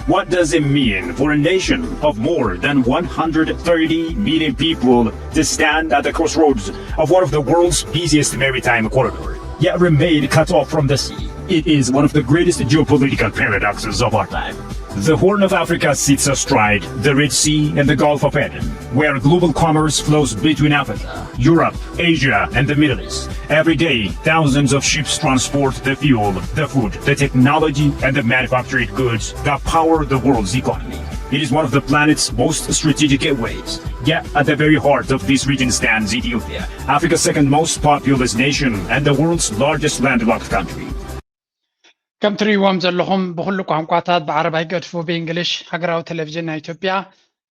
What does it mean for a nation of more than one hundred thirty million people to stand at the crossroads of one of the world's busiest maritime corridors, yet remain cut off from the sea? It is one of the greatest geopolitical paradoxes of our time. The Horn of Africa sits astride the Red Sea and the Gulf of Aden, where global commerce flows between Africa, Europe, Asia, and the Middle East. Every day, thousands of ships transport the fuel, the food, the technology, and the manufactured goods that power the world's economy. It is one of the planet's most strategic gateways. Yet, at the very heart of this region stands Ethiopia, Africa's second most populous nation and the world's largest landlocked country. ከም ትርእይዎም ዘለኹም ብኩሉ ቋንቋታት ብዓረብ ኣይገድፉ ብእንግሊሽ ሃገራዊ ቴሌቪዥን ናይ ኢትዮጵያ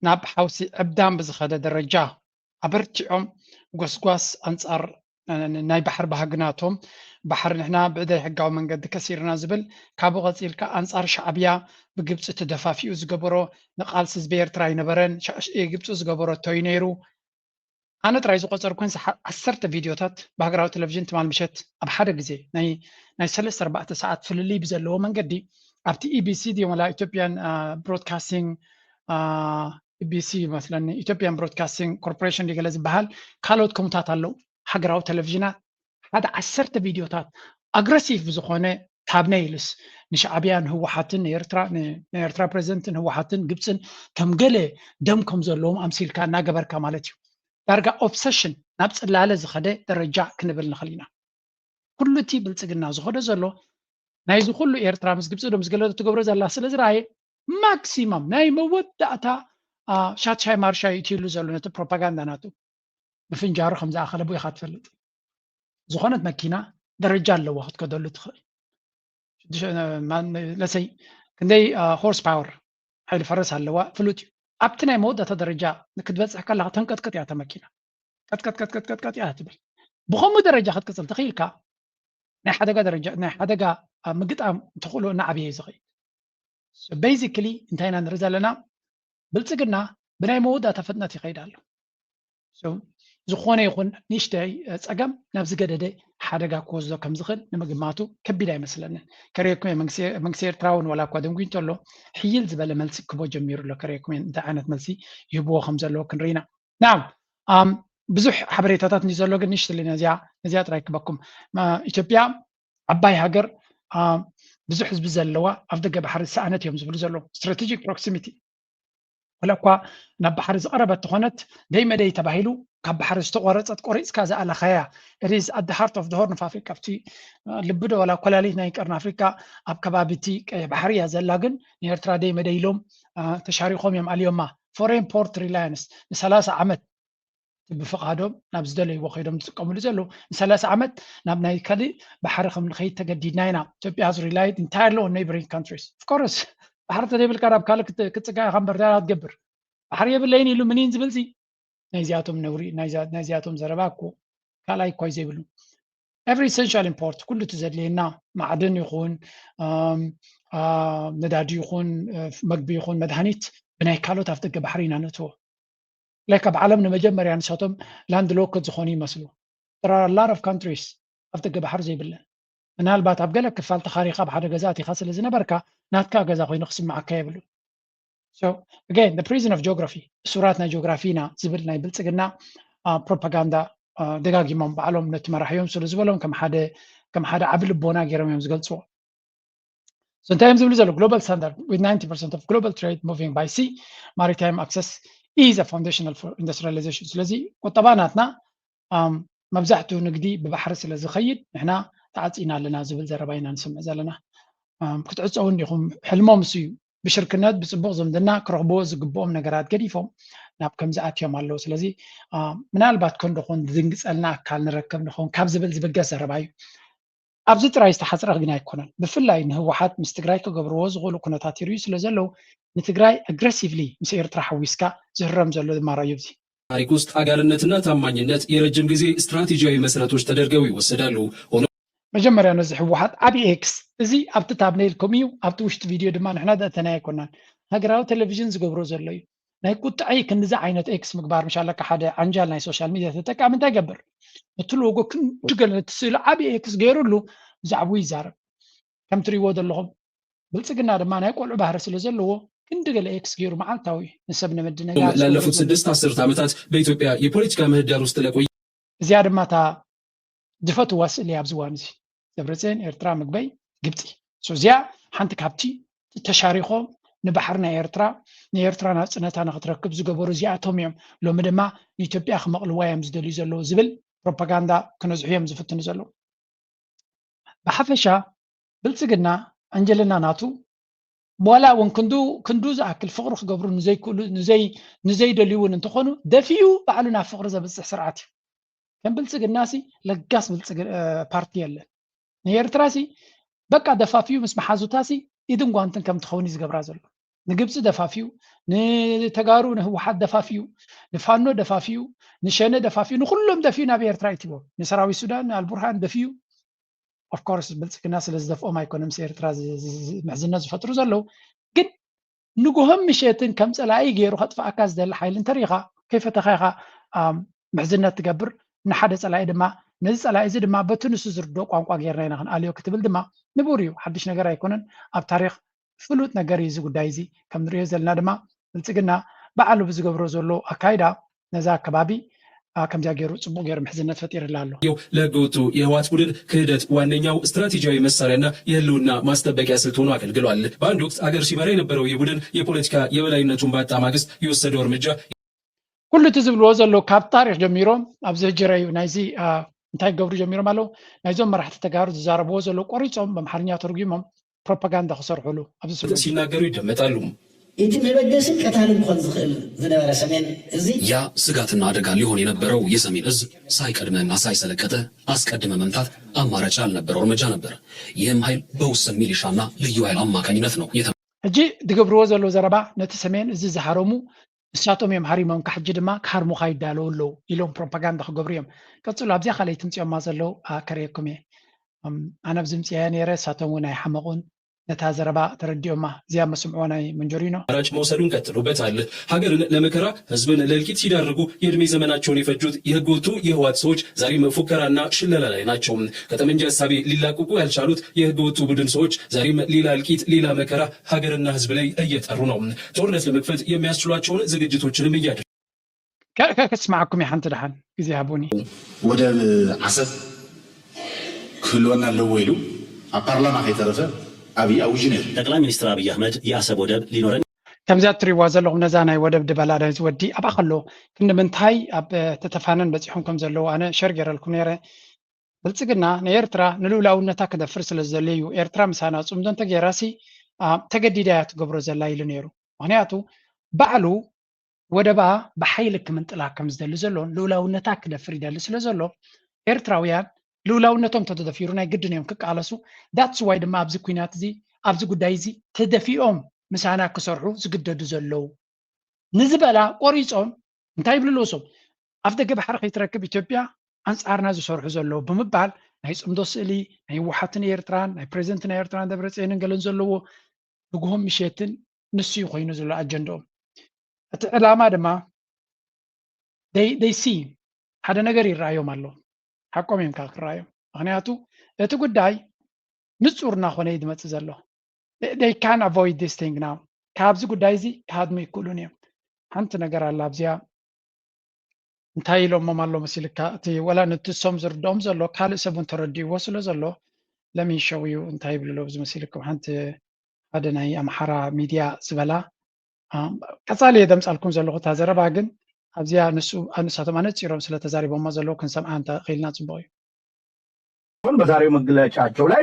ናብ ሓውሲ ዕብዳን ብዝኸደ ደረጃ ኣበርቲዖም ጎስጓስ ኣንጻር ናይ ባሕሪ ባህግናቶም ባሕሪ ንሕና ብዘይ ሕጋዊ መንገዲ ከሲርና ዝብል ካብኡ ቀጺልካ ኣንጻር ሻዕብያ ብግብፂ ተደፋፊኡ ዝገበሮ ንቃልሲ ህዝቢ ኤርትራ ኣይነበረን ግብፂ ዝገበረቶ እዩ ነይሩ ኣነ ጥራይ ዝቆፀርኩን ዓሰርተ ቪድዮታት ብሃገራዊ ቴሌቪዥን ትማል ምሸት ኣብ ሓደ ግዜ ናይ ሰለስተ ኣርባዕተ ሰዓት ፍልልይ ብዘለዎ መንገዲ ኣብቲ ኢቢሲ ድዮም ወላ ኢትዮጵያን ብሮድካስቲንግ ኢቢሲ ይመስለኒ ኢትዮጵያን ብሮድካስቲንግ ኮርፖሬሽን ገለ ዝበሃል ካልኦት ከምታት ኣለዉ ሃገራዊ ቴሌቪዥናት ሓደ ዓሰርተ ቪድዮታት ኣግረሲቭ ብዝኾነ ታብነይልስ ንሻዕብያ ንህወሓትን ናይ ኤርትራ ፕሬዚደንትን ህወሓትን ግብፅን ከም ገለ ደም ከም ዘለዎም ኣምሲልካ እናገበርካ ማለት እዩ ዳርጋ ኦብሰሽን ናብ ፅላለ ዝኸደ ደረጃ ክንብል ንኽእል ኢና ኩሉ እቲ ብልፅግና ዝኸዶ ዘሎ ናይዚ ኩሉ ኤርትራ ምስ ግብፂ ዶ ምስ ገለ ትገብሮ ዘላ ስለ ዝረኣየ ማክሲማም ናይ መወዳእታ ሻትሻይ ማርሻይ እትይሉ ዘሎ ነቲ ፕሮፓጋንዳ ናቱ ብፍንጃሩ ከም ዝኣኸለ ቦይኻ ትፈልጥ ዝኾነት መኪና ደረጃ ኣለዋ ክትከደሉ ትኽእል ለሰይ ክንደይ ሆርስ ፓወር ሓይሊ ፈረስ ኣለዋ ፍሉጥ እዩ ኣብቲ ናይ መወዳእታ ደረጃ ክትበፅሕ ከለካ ተንቀጥቀጥ እያ መኪና ቀጥቀጥቀጥቀጥቀጥቀጥ እያ ትብል ብኸምኡ ደረጃ ክትቅፅል ተኽኢልካ ናይ ሓደጋ ደረጃ ናይ ሓደጋ ምግጣም ተኽእሎ እናዓብየ እዩ ዝኸይድ basically እንታይ ኢና ንርኢ ዘለና ብልፅግና ብናይ መወዳእታ ፍጥነት ይኸይድ ኣሎ ዝኾነ ይኹን ንእሽተይ ፀገም ናብ ዝገደደ ሓደጋ ክወስዶ ከም ዝኽእል ንምግማቱ ከቢድ ኣይመስለንን ከሪኦኩም መንግስቲ ኤርትራ እውን ዋላ እኳ ደንጉ እንተሎ ሕይል ዝበለ መልሲ ክቦ ጀሚሩ ኣሎ ከሪኦኩም እንታይ ዓይነት መልሲ ይህብዎ ከም ዘለዎ ክንርኢና ናብ ብዙሕ ሓበሬታታት እንዲ ዘሎ ግን ንሽትሊ ነዚኣ ነዚኣ ጥራይ ክበኩም ኢትዮጵያ ዓባይ ሃገር ብዙሕ ህዝቢ ዘለዋ ኣብ ደገ ባሕሪ ዝሰኣነት እዮም ዝብሉ ዘለዉ strategic proximity ወላ እኳ ናብ ባሕሪ ዝቐረበት ተኾነት ደይ መደይ ተባሂሉ ካብ ባሕሪ ዝተቆረፀት ቆሪፅካ ዝኣለኸያ it is at the heart of the Horn of Africa ኣብቲ ልቢ ዶ ወላ ኮላሊት ናይ ቀርኒ ኣፍሪካ ኣብ ከባቢ እቲ ቀይሕ ባሕሪ እያ ዘላ ግን ንኤርትራ ደይ መደይ ኢሎም ተሻሪኾም እዮም ኣልዮማ foreign port reliance ንሰላሳ ዓመት ብፍቓዶም ናብ ዝደለይዎ ከይዶም ዝጥቀምሉ ዘለዉ ንሰላሳ ዓመት ናብ ናይ ካልእ ባሕሪ ከም ንኸይድ ተገዲድና ኢና ኢትዮጵያ has relied entirely on neighboring countries of course ባሕሪ ተዘይብልካ ናብ ካልእ ክትፅጋ ኢኻ እምበር ዳራ ትገብር ባሕሪ የብለይን ኢሉ ምኒን ዝብል ዚ ናይዚኣቶም ነውሪ ናይዚኣቶም ዘረባ እኮ ካልኣይ እኳ ዘይብሉ every essential import ኩሉ እቲ ዘድልየና ማዕድን ይኹን ነዳዲ ይኹን መግቢ ይኹን መድሃኒት ብናይ ካልኦት ኣፍ ደገ ባሕሪ ኢና ነእትዎ like ኣብ ዓለም ንመጀመርያ ንሳቶም land locked ዝኾኑ ይመስሉ there are a lot of countries ኣፍ ደገ ባሕሪ ዘይብለን ምናልባት ኣብ ገለ ክፋል ተኻሪኻ ኣብ ሓደ ገዛ ኣቲኻ ስለ ዝነበርካ ናትካ ገዛ ኮይኑ ክስምዓካ የብሉ again the prison of geography እሱራት ናይ ጂኦግራፊ ኢና ዝብል ናይ ብልፅግና ፕሮፓጋንዳ ደጋጊሞም ባዕሎም ነቲ መራሕዮም ስለ ዝበሎም ከም ሓደ ዓቢ ልቦና ገይሮም እዮም ዝገልፅዎ እንታይ እዮም ዝብሉ ዘለዉ global standard with ninety percent of global trade moving by sea maritime access is a foundational for industrialization ስለዚ ቁጠባ ናትና መብዛሕትኡ ንግዲ ብባሕሪ ስለ ዝኸይድ ንሕና ተዓፂና ኣለና ዝብል ዘረባ ኢና ንሰምዕ ዘለና ክትዕፀው እንዲኹም ሕልሞም እሱ እዩ ብሽርክነት ብፅቡቕ ዝምድና ክረኽብዎ ዝግብኦም ነገራት ገዲፎም ናብ ከምዚ ኣትዮም ኣለዉ ስለዚ ምናልባት ከንዶ ኮን ዝድንግፀልና ኣካል ንረከብ ንኸውን ካብ ዝብል ዝብገስ ዘረባ እዩ ኣብዚ ጥራይ ዝተሓፅረ ግን ኣይኮነን ብፍላይ ንህወሓት ምስ ትግራይ ክገብርዎ ዝኽእሉ ኩነታት ይርእዩ ስለ ዘለዉ ንትግራይ ኣግረሲቭሊ ምስ ኤርትራ ሓዊስካ ዝህረም ዘሎ ዝማራ እዩ እዚ ታሪክ ውስጥ አጋርነትና ታማኝነት የረጅም ጊዜ ስትራቴጂያዊ መሰረቶች ተደርገው ይወሰዳሉ። ሆኖ መጀመርያ ነዚ ህወሓት ዓብዪ ኤክስ እዚ ኣብቲ ታብኔል ከምኡ እዩ ኣብቲ ውሽጢ ቪድዮ ድማ ንሕና ዘእተናዮ ኣይኮናን ሃገራዊ ቴሌቪዥን ዝገብሮ ዘሎ እዩ ናይ ቁጥዐይ ክንድዚ ዓይነት ኤክስ ምግባር ምሽ ኣለካ ሓደ ዓንጃል ናይ ሶሻል ሚድያ ተጠቃሚ እንታይ ይገብር እቲ ሎጎ ክንዲ ገለ ነቲ ስእሊ ዓብዪ ኤክስ ገይሩሉ ብዛዕባኡ ይዛረብ ከም ትሪእዎ ዘለኹም ብልፅግና ድማ ናይ ቆልዑ ባህሪ ስለ ዘለዎ ክንዲ ገለ ኤክስ ገይሩ መዓልታዊ ንሰብ ንምድንጋር ስለ ላለፉት ዘሎ ስድስት አስርት ዓመታት በኢትዮጵያ የፖለቲካ ምህዳር ውስጥ ለቆየ እዚኣ ድማ እታ ዝፈትዋ ስእሊ ኣብዚ እዋን እዚ ደብረፅዮን ኤርትራ ምግበይ ግብፂ እዚኣ ሓንቲ ካብቲ ተሻሪኾም ንባሕሪ ናይ ኤርትራ ንኤርትራ ናፅነታ ንክትረክብ ዝገበሩ እዚኣቶም እዮም። ሎሚ ድማ ንኢትዮጵያ ክመቕልዋ እዮም ዝደልዩ ዘለዉ ዝብል ፕሮፓጋንዳ ክነዝሑ እዮም ዝፍትኑ ዘለዉ። ብሓፈሻ ብልፅግና ዕንጀለና ናቱ ዋላ እውን ክንዱ ክንዱ ዝኣክል ፍቕሪ ክገብሩ ንዘይክእሉ ንዘይ ንዘይደልዩ እውን እንተኾኑ ደፊኡ ባዕሉ ናብ ፍቕሪ ዘብፅሕ ስርዓት እዩ። ከም ብልፅግና ሲ ለጋስ ብልፅግ እ፣ ፓርቲ የለን። ንኤርትራ ሲ በቃ ደፋፊኡ ምስ መሓዙታ ሲ ኢድን ጓንትን ከም ትኸውን እዩ ዝገብራ ዘሎ። ንግብፂ ደፋፊኡ፣ ንተጋሩ ንህወሓት ደፋፊኡ፣ ንፋኖ ደፋፊኡ፣ ንሸነ ደፋፊኡ፣ ንኩሎም ደፊኡ ናብ ኤርትራ ይትቦ። ንሰራዊት ሱዳን ንኣልቡርሃን ደፊኡ። ኦፍኮርስ ብልፅግና ስለ ዝደፍኦም ኣይኮነ ምስ ኤርትራ ዝ- ዝ- ዝ- ምሕዝነት ዝፈጥሩ ዘለዉ ግን ንጉሆም ምሸትን ከም ፀላኢ ገይሩ ከጥፍኣካ ዝደሊ ሓይሊ እንተሪኢኻ ከይፈተኻ ኢኻ ኣም፣ ምሕዝነት ትገብር። ንሓደ ፀላኢ ድማ ነዚ ፀላኢ እዚ ድማ በቲ ንሱ ዝርድኦ ቋንቋ ጌርና ኢና ክንኣልዮ ክትብል ድማ ንቡር እዩ። ሓድሽ ነገር ኣይኮነን። ኣብ ታሪክ ፍሉጥ ነገር እዩ እዚ ጉዳይ እዚ። ከም ንሪኦ ዘለና ድማ ብልፅግና ባዕሉ ብዝገብሮ ዘሎ ኣካይዳ ነዛ ኣከባቢ አ፣ ከምዚኣ ገይሩ ፅቡቅ ገይሩ ምሕዝነት ፈጢርላ ኣሎ። ለህገወጡ የህወሓት ቡድን ክህደት ዋነኛው ስትራቴጂያዊ መሳሪያና የህልውና ማስጠበቂያ ስልት ሆኖ አገልግሏል። በአንድ ወቅት አገር ሲመራ የነበረው ይህ ቡድን የፖለቲካ የበላይነቱን ባጣ ማግስት የወሰደው እርምጃ ኩሉ እቲ ዝብልዎ ዘለዉ ካብ ታሪክ ጀሚሮም ኣብዚ ህጅረ እዩ ናይዚ አ፣ እንታይ ክገብሩ ጀሚሮም ኣለዉ። ናይዞም መራሕቲ ተጋሩ ዝዛረብዎ ዘለዉ ቆሪፆም ብኣምሓርኛ ተርጉሞም ፕሮፓጋንዳ ክሰርሑሉ ኣብዚ ስለ ሲናገሩ ይደመጣሉ። እቲ መበገስን ቀታልን ክኾን ዝኽእል ዝነበረ ሰሜን እዚ ያ ስጋትና አደጋ ሊሆን የነበረው የሰሜን እዝ ሳይቀድመና ሳይሰለቀጠ አስቀድመ መምታት አማራጭ ያልነበረው እርምጃ ነበር። ይህም ኃይል በውስን ሚሊሻና ልዩ ኃይል አማካኝነት ነው የተ ሕጂ ዝገብርዎ ዘለዉ ዘረባ ነቲ ሰሜን እዚ ዝሃረሙ ንሳቶም እዮም ሃሪሞምካ ሕጂ ድማ ክሃርሙኻ ይዳለዉ ኣለዉ ኢሎም ፕሮፓጋንዳ ክገብሩ እዮም። ቀፅሉ ኣብዚኣ ካልኣይ ትምፅኦማ ዘለዉ አ፣ ከርእየኩም እየ። እም፣ ኣነ ኣብዚ ምፅኣያ ነይረ እሳቶም እውን ኣይሓመቑን። ነታ ዘረባ ተረዲኦማ እዚኣ መስምዕዋ ናይ መንጀሪኖ አማራጭ መውሰዱን ቀጥሎበታል። ሀገርን ለመከራ ህዝብን ለእልቂት ሲዳርጉ የእድሜ ዘመናቸውን የፈጁት የህገወጡ የህወሓት ሰዎች ዛሬም ፉከራና ሽለላ ላይ ናቸው። ከጠመንጃ ሀሳቤ ሊላቀቁ ያልቻሉት የህገወጡ ቡድን ሰዎች ዛሬም ሌላ እልቂት፣ ሌላ መከራ ሀገርና ህዝብ ላይ እየጠሩ ነው። ጦርነት ለመክፈት የሚያስችሏቸውን ዝግጅቶችንም እያደረጉ ከ- ከ- ከስማዓኩም እየ ሓንቲ ደሓን ግዜ ሃቡኒ። ወደብ ዓሰብ ክህልወና ኣለዎ ኢሉ ኣብ ፓርላማ ከይተረፈ ኣብይ ኣዊጁ ነይሩ። ጠቅላይ ሚኒስትር አብይ አህመድ የአሰብ ወደብ ሊኖረን ከምዚኣ እትሪእዋ ዘለኹም ነዛ ናይ ወደብ ድበላ ናይዚ ወዲ ኣብኣ ከሎ ክንዲ ምንታይ ኣብ ተተፋነን በፂሖም ከም ዘለዉ ኣነ ሸር ገይረልኩም ነይረ። ብልፅግና ንኤርትራ ንልኡላውነታ ክደፍር ስለ ዝደለዩ ኤርትራ ምሳና ፅምዶ እንተገይራሲ አ፣ ተገዲዳ እያ ትገብሮ ዘላ ኢሉ ነይሩ። ምክንያቱ ባዕሉ ወደባ ብሓይሊ ክምንጥላ ከም ዝደሊ ዘሎ ልኡላውነታ ክደፍር ይደሊ ስለ ዘሎ ኤርትራውያን ልኡላውነቶም ተተደፊሩ ናይ ግድን እዮም ክቃለሱ። ዳትስ ዋይ ድማ ኣብዚ ኩናት እዚ ኣብዚ ጉዳይ እዚ ተደፊኦም ምሳና ክሰርሑ ዝግደዱ ዘለዉ ንዝበላ ቆሪፆም እንታይ ይብሉ ኣለዉ እሶም ኣብ ደገ ባሕሪ ከይትረክብ ኢትዮጵያ ኣንፃርና ዝሰርሑ ዘለዉ ብምባል ናይ ፅምዶ ስእሊ ናይ ህወሓትን ኤርትራን ናይ ፕሬዚደንት ናይ ኤርትራን ደብረፅዮንን ገለን ዘለዎ ንግሆም ምሸትን ንሱ እዩ ኮይኑ ዘሎ ኣጀንድኦም። እቲ ዕላማ ድማ ደይሲ ሓደ ነገር ይረኣዮም ኣሎ። ሓቆም እዮም ከዓ ክረኣዮም። ምክንያቱ እቲ ጉዳይ ንፁር እናኾነ እዩ ዝመፅእ ዘሎ። They can avoid this thing now። ካብዚ ጉዳይ እዚ ክሃድሙ ይክእሉን እዮም። ሓንቲ ነገር ኣላ ኣብዚኣ እንታይ ኢሎሞም ኣሎ መሲልካ እቲ ወላ ነቲ እሶም ዝርድኦም ዘሎ ካልእ ሰብ እውን ተረዲእዎ ስለ ዘሎ ለሚን ሸው እዩ እንታይ ይብሉ ኣሎ ኣብዚ መሲልኩም ሓንቲ ሓደ ናይ ኣምሓራ ሚድያ ዝበላ ቀፃሊ እየ ደምፃልኩም ዘለኹ እታ ዘረባ ግን ኣብዚኣ ንሱ ንሳቶም ኣነፂሮም ስለ ተዛሪቦሞ ዘለዉ ክንሰምዓ እንተኽኢልና ፅቡቅ እዩ። በዛሬው መግለጫቸው ላይ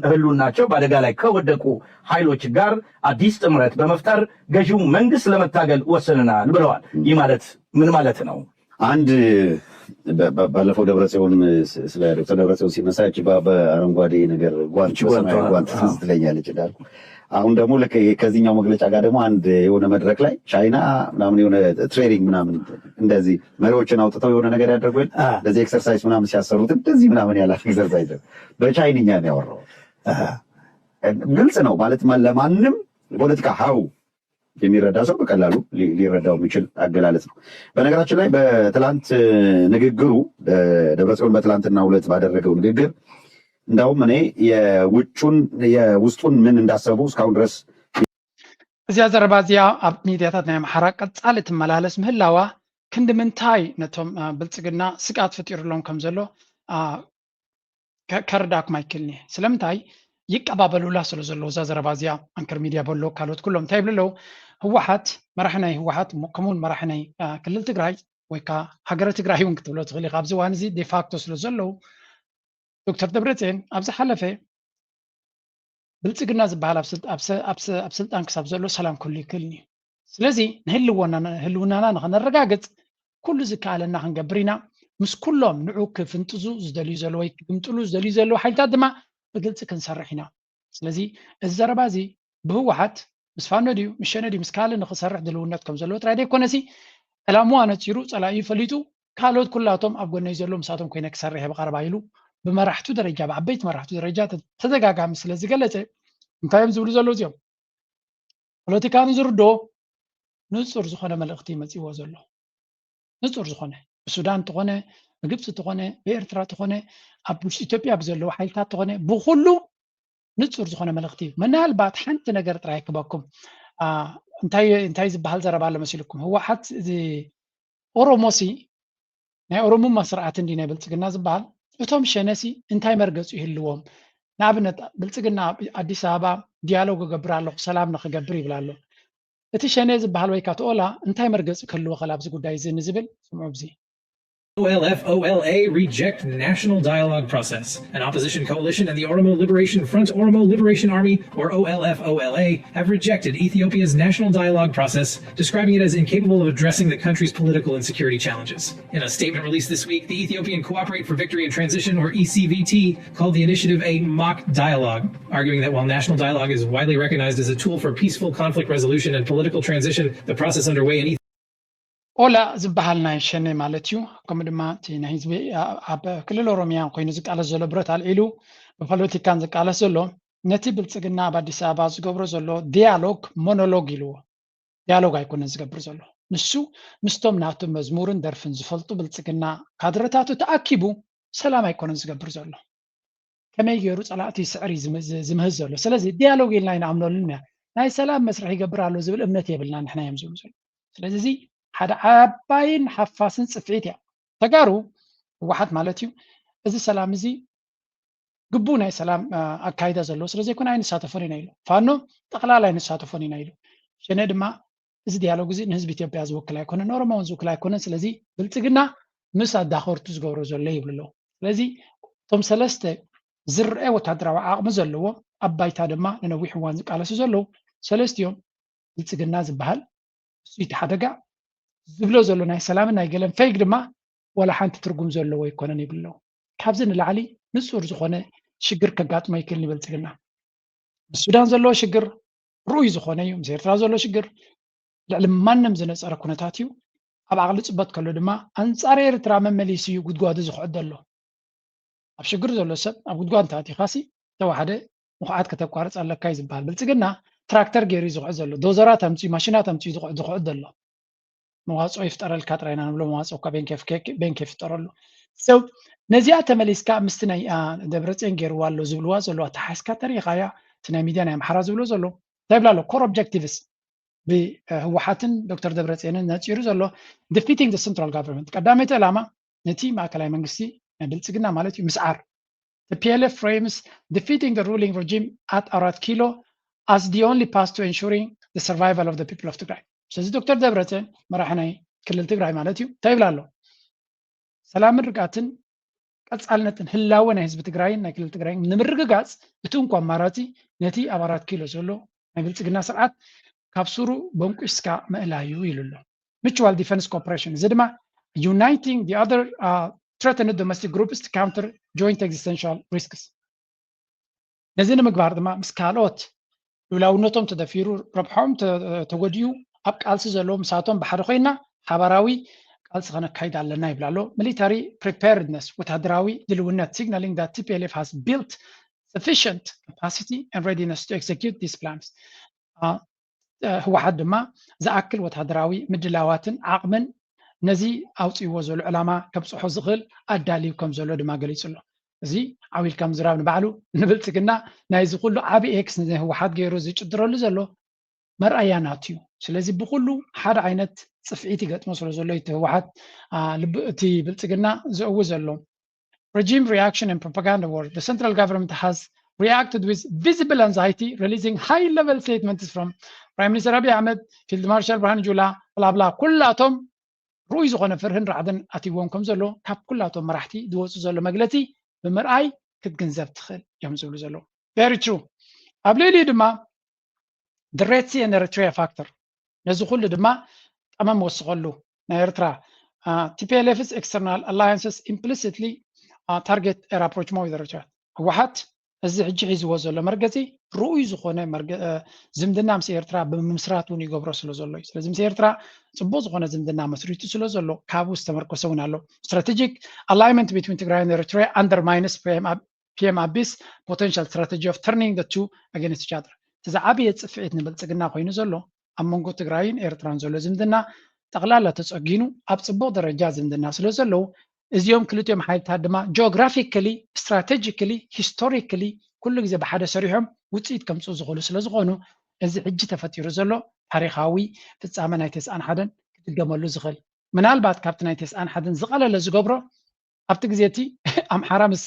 ህልውናቸው በአደጋ ላይ ከወደቁ ኃይሎች ጋር አዲስ ጥምረት በመፍጠር ገዢው መንግስት ለመታገል ወስነናል ብለዋል። ይህ ማለት ምን ማለት ነው? አንድ ባለፈው ደብረጽዮን ስለ ዶክተር ደብረጽዮን ሲነሳ እቺ በአረንጓዴ ነገር ጓንት በሰማያዊ ጓንት ትዝ ትለኛለች እንዳልኩ አሁን ደግሞ ልክ ከዚህኛው መግለጫ ጋር ደግሞ አንድ የሆነ መድረክ ላይ ቻይና ምናምን የሆነ ትሬኒንግ ምናምን እንደዚህ መሪዎችን አውጥተው የሆነ ነገር ያደርጉ እንደዚህ ኤክሰርሳይዝ ምናምን ሲያሰሩት እንደዚህ ምናምን ያላት ኤክሰርሳይዝ በቻይንኛ ነው ያወራው። ግልጽ ነው ማለት ለማንም ፖለቲካ ሀው የሚረዳ ሰው በቀላሉ ሊረዳው የሚችል አገላለጽ ነው። በነገራችን ላይ በትላንት ንግግሩ ደብረጽዮን በትላንትና ሁለት ባደረገው ንግግር እንዳውም እኔ የውጩን የውስጡን ምን እንዳሰቡ እስካሁን ድረስ እዚኣ ዘረባ እዚኣ ኣብ ሚድያታት ናይ ኣምሓራ ቀጻሊ ትመላለስ ምህላዋ ክንዲ ምንታይ ነቶም ብልፅግና ስግኣት ፈጢሩሎም ከም ዘሎ ከርዳኩም ኣይክልኒ። ስለምንታይ ይቀባበሉላ ስለ ዘለዉ እዛ ዘረባ እዚኣ። ኣንከር ሚድያ በሎ ካልኦት ኩሎም እንታይ ይብሉ ኣለዉ? ህወሓት መራሒ ናይ ህወሓት ከምኡውን መራሒ ናይ ክልል ትግራይ ወይ ከዓ ሃገረ ትግራይ እውን ክትብሎ ትኽእል ኢኻ። ኣብዚ እዋን እዚ ዴፋክቶ ስለ ዘለዉ ዶክተር ደብረፅዮን ኣብ ዝሓለፈ ብልፅግና ዝበሃል ኣብ ስልጣን ክሳብ ዘሎ ሰላም ክህሉ ይክእልን እዩ። ስለዚ ንህልውናና ንኸነረጋግፅ ኩሉ ዝከኣለና ክንገብር ኢና። ምስ ኩሎም ንዑ ክፍንጥዙ ዝደልዩ ዘለዉ ወይ ክግምጥሉ ዝደልዩ ዘለዉ ሓይልታት ድማ ብግልፂ ክንሰርሕ ኢና። ስለዚ እዚ ዘረባ እዚ ብህወሓት ምስ ፋኖ ድዩ ምስ ሸነ ድዩ ምስ ካልእ ንክሰርሕ ድልውነት ከም ዘለዎ ጥራይ ዘይኮነሲ ዕላምኡ ኣነፂሩ ፀላኢኡ ፈሊጡ ካልኦት ኩላቶም ኣብ ጎነይ ዘለዉ ምሳቶም ኮይነ ክሰርሕ እየ ብቐረባ ኢሉ ብመራሕቱ ደረጃ ብዓበይቲ መራሕቱ ደረጃ ተደጋጋሚ ስለ ዝገለፀ እንታይ እዮም ዝብሉ ዘለዉ እዚኦም ፖለቲካ ንዝርድኦ ንፁር ዝኾነ መልእኽቲ መፂዎ ዘሎ ንፁር ዝኾነ ብሱዳን ተኾነ ብግብፂ ተኾነ ብኤርትራ ተኾነ ኣብ ውሽጢ ኢትዮጵያ ብዘለዉ ሓይልታት ተኾነ ብኩሉ ንፁር ዝኾነ መልእኽቲ እዩ። ምናልባት ሓንቲ ነገር ጥራይ ክበኩም እንታይ ዝበሃል ዘረባ ኣሎ መሲልኩም ህወሓት እዚ ኦሮሞሲ ናይ ኦሮሙማ ስርዓት እንዲ ናይ ብልፅግና ዝበሃል እቶም ሸነሲ እንታይ መርገፂ ይህልዎም? ንኣብነት ብልፅግና ኣዲስ ኣበባ ዲያሎግ እገብር ኣለኹ ሰላም ንክገብር ይብል ኣሎ። እቲ ሸኔ ዝበሃል ወይ ከዓ እቲ ኦላ እንታይ መርገፂ ክህልዎ ኸል ኣብዚ ጉዳይ እዚ ንዝብል ስምዑ ብዚ O L F O L A reject national dialogue process. An opposition coalition and the Oromo Liberation Front, Oromo Liberation Army, or O L F O L A, have rejected Ethiopia's national dialogue process, describing it as incapable of addressing the country's political and security challenges. In a statement released this week, the Ethiopian Cooperate for Victory and Transition, or E C V T, called the initiative a mock dialogue, arguing that while national dialogue is widely recognized as a tool for peaceful conflict resolution and political transition, the process underway in Ethiopia ኦላ ዝበሃል ናይ ሸኔ ማለት እዩ። ከምኡ ድማ እቲ ናይ ህዝቢ ኣብ ክልል ኦሮሚያ ኮይኑ ዝቃለስ ዘሎ ብረት ኣልዒሉ ብፖለቲካን ዝቃለስ ዘሎ ነቲ ብልፅግና ኣብ ኣዲስ ኣበባ ዝገብሮ ዘሎ ዲያሎግ ሞኖሎግ ኢልዎ። ዲያሎግ ኣይኮነን ዝገብር ዘሎ። ንሱ ምስቶም ናቱ መዝሙርን ደርፍን ዝፈልጡ ብልፅግና ካድረታቱ ተኣኪቡ ሰላም ኣይኮነን ዝገብር ዘሎ። ከመይ ገይሩ ፀላእቲ ይስዕር እዩ ዝምህዝ ዘሎ። ስለዚ ዲያሎግ ኢልና ኣይንኣምነሉን ኢና። ናይ ሰላም መስርሕ ይገብር ኣሎ ዝብል እምነት የብልና ንሕና እዮም ዝብሉ ዘሎ። ስለዚ እዚ ሓደ ዓባይን ሓፋስን ፅፍዒት እያ። ተጋሩ ህወሓት ማለት እዩ። እዚ ሰላም እዚ ግቡእ ናይ ሰላም ኣካይዳ ዘለዎ ስለ ዘይኮነ ኣይንሳተፎን ኢና ኢሉ። ፋኖ ጠቕላላ ኣይንሳተፎን ኢና ኢሉ። ሸኔ ድማ እዚ ዲያሎግ እዚ ንህዝቢ ኢትዮጵያ ዝውክል ኣይኮነን፣ ንኦሮሞ እውን ዝውክል ኣይኮነን። ስለዚ ብልፅግና ምስ ኣዳኸርቱ ዝገብሮ ዘሎ ይብሉ ኣለዉ። ስለዚ እቶም ሰለስተ ዝረአ ወታደራዊ ዓቕሚ ዘለዎ ኣብ ባይታ ድማ ንነዊሕ እዋን ዝቃለሱ ዘለዉ ሰለስቲኦም ብልፅግና ዝበሃል እሱ እቲ ሓደጋ ዝብሎ ዘሎ ናይ ሰላምን ናይ ገለን ፌግ ድማ ዋላ ሓንቲ ትርጉም ዘለዎ ኣይኮነን ይብሉ ኣለዉ። ካብዚ ንላዕሊ ንፁር ዝኾነ ሽግር ከጋጥሞ ይክእል ንብልፅግና። ምስ ሱዳን ዘለዎ ሽግር ርኡይ ዝኾነ እዩ። ምስ ኤርትራ ዘሎ ሽግር ልዕሊ ማንም ዝነፀረ ኩነታት እዩ። ኣብ ዓቕሊ ፅበት ከሎ ድማ ኣንፃር ኤርትራ መመሊሱ እዩ ጉድጓዱ ዝኹዕት ዘሎ። ኣብ ሽግር ዘሎ ሰብ ኣብ ጉድጓድ እንተኣቲኻሲ ተዋሓደ ምኹዓት ከተቋርፅ ኣለካ እዩ ዝበሃል። ብልፅግና ትራክተር ገይሩ እዩ ዝኹዕት ዘሎ። ዶዘራት ኣምፅኡ ማሽናት ኣምፅኡ ዝኹዕት ዘሎ። መዋፅኦ ይፍጠረልካ ጥራይ ኢና ንብሎ። መዋፅኦ እኳ ቤንክ ይፍጠረሉ። ሰው ነዚኣ ተመሊስካ ምስቲ ናይ ደብረፅዮን ገይርዋ ኣሎ ዝብልዋ ዘለዋ ተሓስካ ተሪኻያ እቲ ናይ ሚድያ ናይ ኣምሓራ ዝብሎ ዘሎ እንታይ ይብላ ኣሎ ኮር ኦብጀክቲቭስ ብህወሓትን ዶክተር ደብረፅዮንን ነፂሩ ዘሎ defeating the central government ቀዳመይቲ ዕላማ ነቲ ማእከላይ መንግስቲ ናይ ብልፅግና ማለት እዩ ምስዓር TPLF frames defeating the ruling regime at ኣራት ኪሎ as the only path to ensuring the survival of the people of ትግራይ። ስለዚ ዶክተር ደብረፅዮን መራሒ ናይ ክልል ትግራይ ማለት እዩ እንታይ ይብላ ኣሎ? ሰላምን ርግኣትን ቀፃልነትን ህላወ ናይ ህዝቢ ትግራይን ናይ ክልል ትግራይን ንምርግጋፅ እቲ እንኳ ኣማራፂ ነቲ ኣብ ኣራት ኪሎ ዘሎ ናይ ብልፅግና ስርዓት ካብ ስሩ በንቂስካ ምእላዩ ኢሉ ኣሎ። Mutual defense cooperation እዚ ድማ uniting the other threatened domestic groups to counter joint existential risks። ነዚ ንምግባር ድማ ምስ ካልኦት ልኡላውነቶም ተደፊሩ ረብሓኦም ተጎዲኡ ኣብ ቃልሲ ዘለዉ ምሳቶም ብሓደ ኮይና ሓባራዊ ቃልሲ ከነካይድ ኣለና ይብል ኣሎ። Military preparedness ወታደራዊ ድልውነት signaling that TPLF has built sufficient capacity and readiness to execute these plans። ህወሓት ድማ ዝኣክል ወታደራዊ ምድላዋትን ዓቕምን ነዚ ኣውፅእዎ ዘሎ ዕላማ ከብፅሖ ዝኽእል ኣዳልዩ ከም ዘሎ ድማ ገሊፁ ኣሎ። እዚ ዓው ኢልካ ምዝራብ ንባዕሉ ንብልፅግና ናይዚ ኩሉ ዓብዪ ኤክስ ንህወሓት ገይሩ ዝጭድረሉ ዘሎ መርኣያ ናቱ እዩ። ስለዚ ብኩሉ ሓደ ዓይነት ፅፍዒት ይገጥሞ ስለ ዘሎ እቲ ህወሓት እቲ ብልፅግና ዘእዊ ዘሎ regime reaction and propaganda war, the central government has reacted with visible anxiety, releasing high level statements from Prime Minister Abiy Ahmed, Field Marshal Burhan Jula, bla bla ኩላቶም ርኡይ ዝኾነ ፍርህን ራዕድን ኣትይዎም ከም ዘሎ ካብ ኩላቶም መራሕቲ ዝወፁ ዘሎ መግለፂ ብምርኣይ ክትግንዘብ ትኽእል እዮም ዝብሉ ዘለዉ። Very true። ኣብ ልዕሊኡ ድማ the Red Sea and Eritrea factor ነዚ ኩሉ ድማ ጠመም ወስኸሉ። ናይ ኤርትራ TPLF's external alliances implicitly target air approach more with Eritrea። ህወሓት እዚ ሕጂ ሒዝዎ ዘሎ መርገፂ ርኡይ ዝኾነ ዝምድና ምስ ኤርትራ ብምምስራት እውን ይገብሮ ስለ ዘሎ እዩ። ስለዚ ምስ ኤርትራ ፅቡቅ ዝኾነ ዝምድና መስሪቱ ስለ ዘሎ ካብኡ ዝተመርኮሰ እውን ኣሎ። Strategic alignment between Tigray and Eritrea undermines PM Abiy's potential strategy of turning the two against each other። እቲ ዝዓበየ ፅፍዒት ንብልፅግና ኮይኑ ዘሎ ኣብ መንጎ ትግራይን ኤርትራን ዘሎ ዝምድና ጠቕላላ ተፀጊኑ ኣብ ፅቡቕ ደረጃ ዝምድና ስለ ዘለዉ እዚኦም ክልቲኦም ሓይልታት ድማ geographically, strategically, historically ኩሉ ግዜ ብሓደ ሰሪሖም ውፅኢት ከምፅኡ ዝኽእሉ ስለ ዝኾኑ እዚ ሕጂ ተፈጢሩ ዘሎ ታሪኻዊ ፍፃመ ናይ ተስዓን ሓደን ክድገመሉ ዝኽእል ምናልባት ካብቲ ናይ ተስዓን ሓደን ዝቐለለ ዝገብሮ ኣብቲ ግዜ እቲ ኣምሓራ ምስ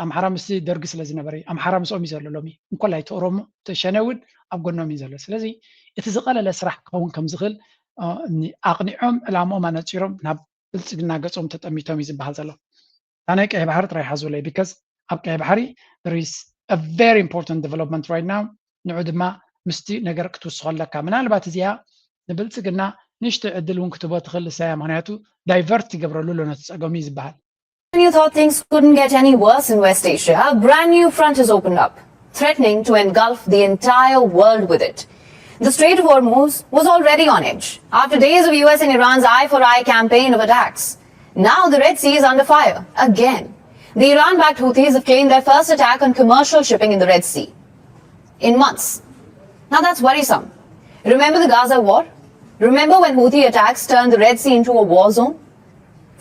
ኣምሓራ ምስ ደርጊ ስለ ዝነበረ ኣምሓራ ምስኦም እዩ ዘሎ ሎሚ እንኮላይ እቲ ኦሮሞ እቲ ሸነ እውን ኣብ ጎኖም እዩ ዘሎ ስለዚ እቲ ዝቐለለ ስራሕ ክኸውን ከም ዝኽእል ኣቕኒዖም ዕላምኦም ኣነፂሮም ናብ ብልፅግና ገፆም ተጠሚቶም እዩ ዝበሃል ዘሎ እታ ናይ ቀይ ባሕሪ ጥራይ ሓዙለይ because ኣብ ቀይ ባሕሪ there is a very important development right now ንዑ ድማ ምስቲ ነገር ክትውስኾ ኣለካ ምናልባት እዚኣ ንብልፅግና ንእሽተይ ዕድል እውን ክትቦ ትኽእል እሳያ ምክንያቱ divert ይገብረሉ ኣሎ ነቲ ፀገሙ እዩ ዝበሃል You thought things couldn't get any worse in West Asia? A brand new front has opened up, threatening to engulf the entire world with it. The Strait of Hormuz was already on edge after days of U S and Iran's eye for eye campaign of attacks. Now the Red Sea is under fire again. The Iran backed Houthis have claimed their first attack on commercial shipping in the Red Sea in months. Now that's worrisome. Remember the Gaza war? Remember when Houthi attacks turned the Red Sea into a war zone?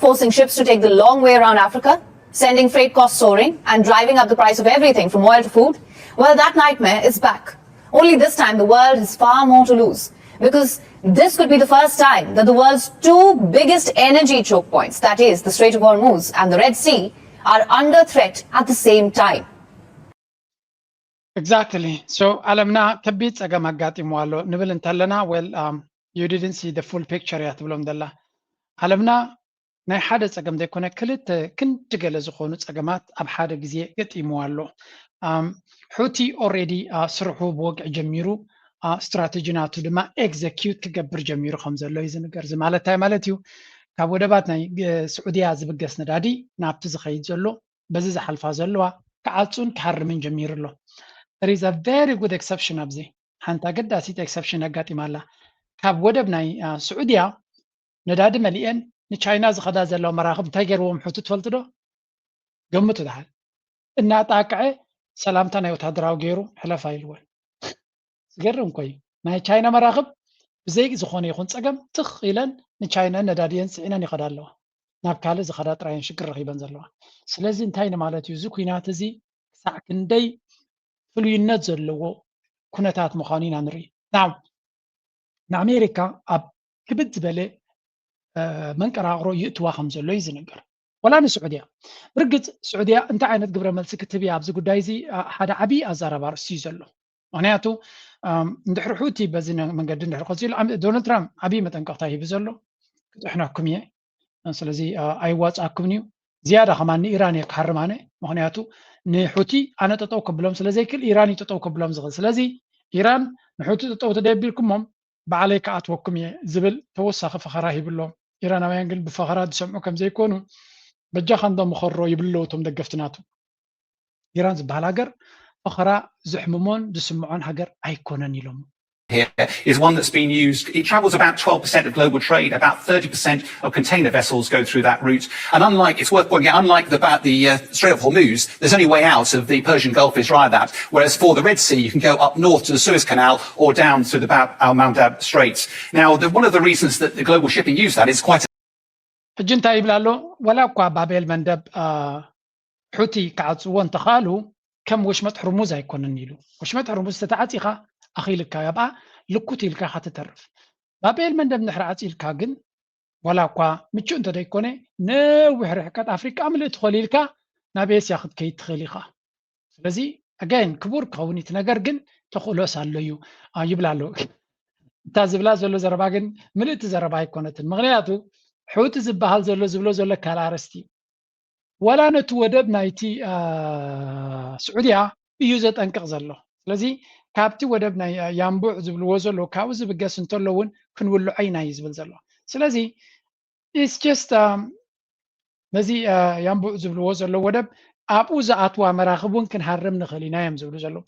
Forcing ships to take the long way around Africa, sending freight costs soaring and driving up the price of everything from oil to food? Well, that nightmare is back. Only this time, the world has far more to lose because this could be the first time that the world's two biggest energy choke points, that is, the Strait of Hormuz and the Red Sea, are under threat at the same time. Exactly. So ዓለምና ከቢድ ፀገም ኣጋጢምዋ ኣሎ ንብል እንተለና well um, you didn't see the full picture እያ ትብሎም ዘላ ዓለምና ናይ ሓደ ፀገም ዘይኮነ ክልተ ክንዲ ገለ ዝኾኑ ፀገማት ኣብ ሓደ ግዜ ገጢምዋ ኣሎ። ሑቲ already ስርሑ ብወግዒ ጀሚሩ፣ ስትራተጂ ናቱ ድማ execute ክገብር ጀሚሩ ከም ዘሎ እዩ ዝንገር። እዚ ማለት እንታይ ማለት እዩ? ካብ ወደባት ናይ ስዑድያ ዝብገስ ነዳዲ ናብቲ ዝኸይድ ዘሎ በዚ ዝሓልፋ ዘለዋ ክዓፁን ክሃርምን ጀሚሩ ኣሎ። There is a very good exception ኣብዚ። ሓንቲ ኣገዳሲት exception ኣጋጢማ ኣላ። ካብ ወደብ ናይ ስዑድያ ነዳዲ መሊኤን ንቻይና ዝኸዳ ዘለዋ መራኽብ እንታይ ገይርዎም ሑቲ ትፈልጡ ዶ? ገምቱ ደሓን። እናጣቅዐ ሰላምታ ናይ ወታደራዊ ገይሩ ሕለፋ ኢልወን። ዝገርም እኮ እዩ። ናይ ቻይና መራኽብ ብዘይ ዝኾነ ይኹን ፀገም ትኽ ኢለን ንቻይና ነዳድየን ፅዒነን ይኸዳ ኣለዋ። ናብ ካልእ ዝኸዳ ጥራየን ሽግር ረኺበን ዘለዋ። ስለዚ እንታይ ንማለት እዩ? እዚ ኲናት እዚ ክሳዕ ክንደይ ፍሉይነት ዘለዎ ኩነታት ምዃኑ ኢና ንርኢ። Now ንኣሜሪካ ኣብ ክብድ ዝበለ መንቀራቕሮ ይእትዋ ከም ዘሎ እዩ ዝንገር። ወላ ንስዑድያ ብርግፅ ስዑድያ እንታይ ዓይነት ግብረ መልሲ ክትህብ እያ ኣብዚ ጉዳይ እዚ ሓደ ዓብዪ ኣዛራቢ ኣርእስቲ እዩ ዘሎ። ምክንያቱ እንድሕሪ ሑቲ በዚ መንገዲ እንድሕሪ ቀፂሉ ዶናልድ ትራምፕ ዓብዪ መጠንቀቕታ ሂቡ ዘሎ ክጥሕነኩም እየ ስለዚ ኣይዋፅኣኩምን እዩ ዝያዳ ከማን ንኢራን እየ ክሃርም ኣነ ምክንያቱ ንሑቲ ኣነ ጠጠው ከብሎም ስለዘይክእል ኢራን እዩ ጠጠው ከብሎም ዝኽእል ስለዚ ኢራን ንሑቲ ጠጠው ተደቢልኩሞም ባዕለይ ክኣትወኩም እየ ዝብል ተወሳኺ ፈኸራ ሂብሎም ኢራናውያን ግን ብፈኸራ ዝሰምዑ ከምዘይኮኑ በጃኻ እንዶ ምኸሮ ይብልለዉ እቶም ደገፍቲ ናቱ ኢራን ዝበሃል ሃገር ፈኸራ ዘሕምሞን ዝስምዖን ሃገር ኣይኮነን ኢሎም here is one that's been used. It travels about twelve percent of global trade, about thirty percent of container vessels go through that route. And unlike, it's worth pointing out, unlike the, the uh, Strait of Hormuz, there's only way out of the Persian Gulf is via that. Whereas for the Red Sea, you can go up north to the Suez Canal or down through the Bab al Mandab Straits. Now, the, one of the reasons that the global shipping use that is quite ሕጂ እንታይ ይብል ኣሎ? ወላ እኳ ባቤል መንደብ ሑቲ ክዓፅዎ እንተኽኣሉ ከም ወሽመጥ ሕርሙዝ ኣይኮነን ኢሉ። ወሽመጥ ሕርሙዝ ተተዓፂኻ ኣኺልካ ኣብኣ ልኩት ኢልካ ኢኻ ትተርፍ። ባብ ኤልመንደብ እንድሕር ዓፂልካ ግን ዋላ እኳ ምቹእ እንተደይኮነ ነዊሕ ርሕቀት ኣፍሪቃ ምልእቲ ኮሊልካ ናብ ኤስያ ክትከይድ ትኽእል ኢኻ። ስለዚ ኣጋይን ክቡር ክኸውን እቲ ነገር ግን ተኽእሎስ ኣሎ እዩ ይብል ኣሎ። እታ ዝብላ ዘሎ ዘረባ ግን ምልእቲ ዘረባ ኣይኮነትን። ምክንያቱ ሑቲ ዝበሃል ዘሎ ዝብሎ ዘሎ ካልእ ኣርእስቲ እዩ። ዋላ ነቲ ወደብ ናይቲ ስዑድያ እዩ ዘጠንቅቕ ዘሎ። ስለዚ ካብቲ ወደብ ናይ ያንቡዕ ዝብልዎ ዘሎ ካብኡ ዝብገስ እንተሎ እውን ክንውልዖ ኢና እዩ ዝብል ዘሎ። ስለዚ it's just ነዚ ያንቡዕ ዝብልዎ ዘሎ ወደብ ኣብኡ ዝኣትዋ መራኽብ እውን ክንሃርም ንኽእል ኢና እዮም ዝብሉ ዘለዉ።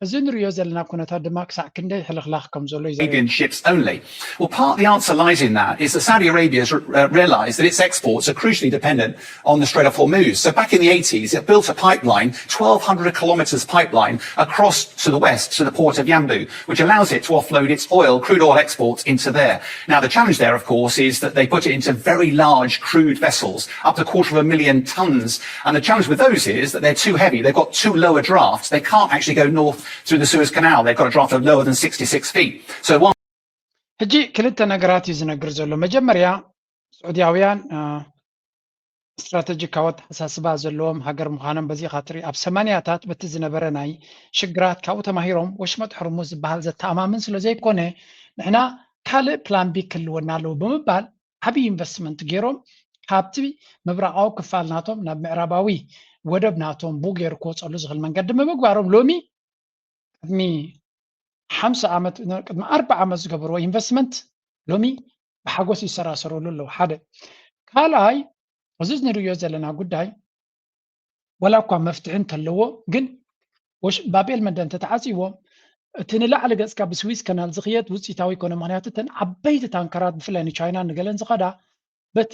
እዚ ንሪኦ ዘለና ኩነታት ድማ ክሳዕ ክንደይ ሕልኽላኽ ከም ዘሎ እዩ ዘርኢ። Arabian ships only. Well, part of the answer lies in that is that Saudi Arabia has uh, realized that its exports are crucially dependent on the Strait of Hormuz. So back in the eighties, it built a pipeline, twelve hundred kilometers pipeline, across to the west to the port of Yanbu, which allows it to offload its oil, crude oil exports into there. Now, the challenge there, of course, is that they put it into very large crude vessels, up to a quarter of a million tons. And the challenge with those is that they're too heavy. They've got too low a draft. They can't actually go north through the Suez Canal. They've got a draft of lower than sixty-six feet. So one ሕጂ ክልተ ነገራት እዩ ዝነግር ዘሎ። መጀመርያ ስዑድያውያን ስትራተጂካዊ ኣተሓሳስባ ዘለዎም ሃገር ምዃኖም በዚ ኢኻ ትርኢ። ኣብ ሰማንያታት በቲ ዝነበረ ናይ ሽግራት ካብኡ ተማሂሮም ወሽመጥ ሕርሙዝ ዝበሃል ዘተኣማምን ስለ ዘይኮነ ንሕና ካልእ ፕላን ቢ ክህልወና ኣለዎ ብምባል ዓብዪ ኢንቨስትመንት ገይሮም ካብቲ ምብራቓዊ ክፋል ናቶም ናብ ምዕራባዊ ወደብ ናቶም ቡ ገይሩ ክወፀሉ ዝኽእል መንገዲ ብምግባሮም ሎሚ ቅድሚ ሓምሳ ዓመት ቅድሚ ኣርባ ዓመት ዝገበርዎ ኢንቨስትመንት ሎሚ ብሓጎስ ይሰራሰረሉ ኣለዉ። ሓደ ካልኣይ እዚ ንርእዮ ዘለና ጉዳይ ወላ እኳ መፍትሒ እንተለዎ ግን ባቤል መንደብ እንተተዓፂዎ እቲ ንላዕሊ ገፅካ ብስዊዝ ከናል ዝኽየድ ውፅኢታዊ ይኮነ። ምክንያቱ እተን ዓበይቲ ታንከራት ብፍላይ ንቻይና ንገለን ዝኸዳ በቲ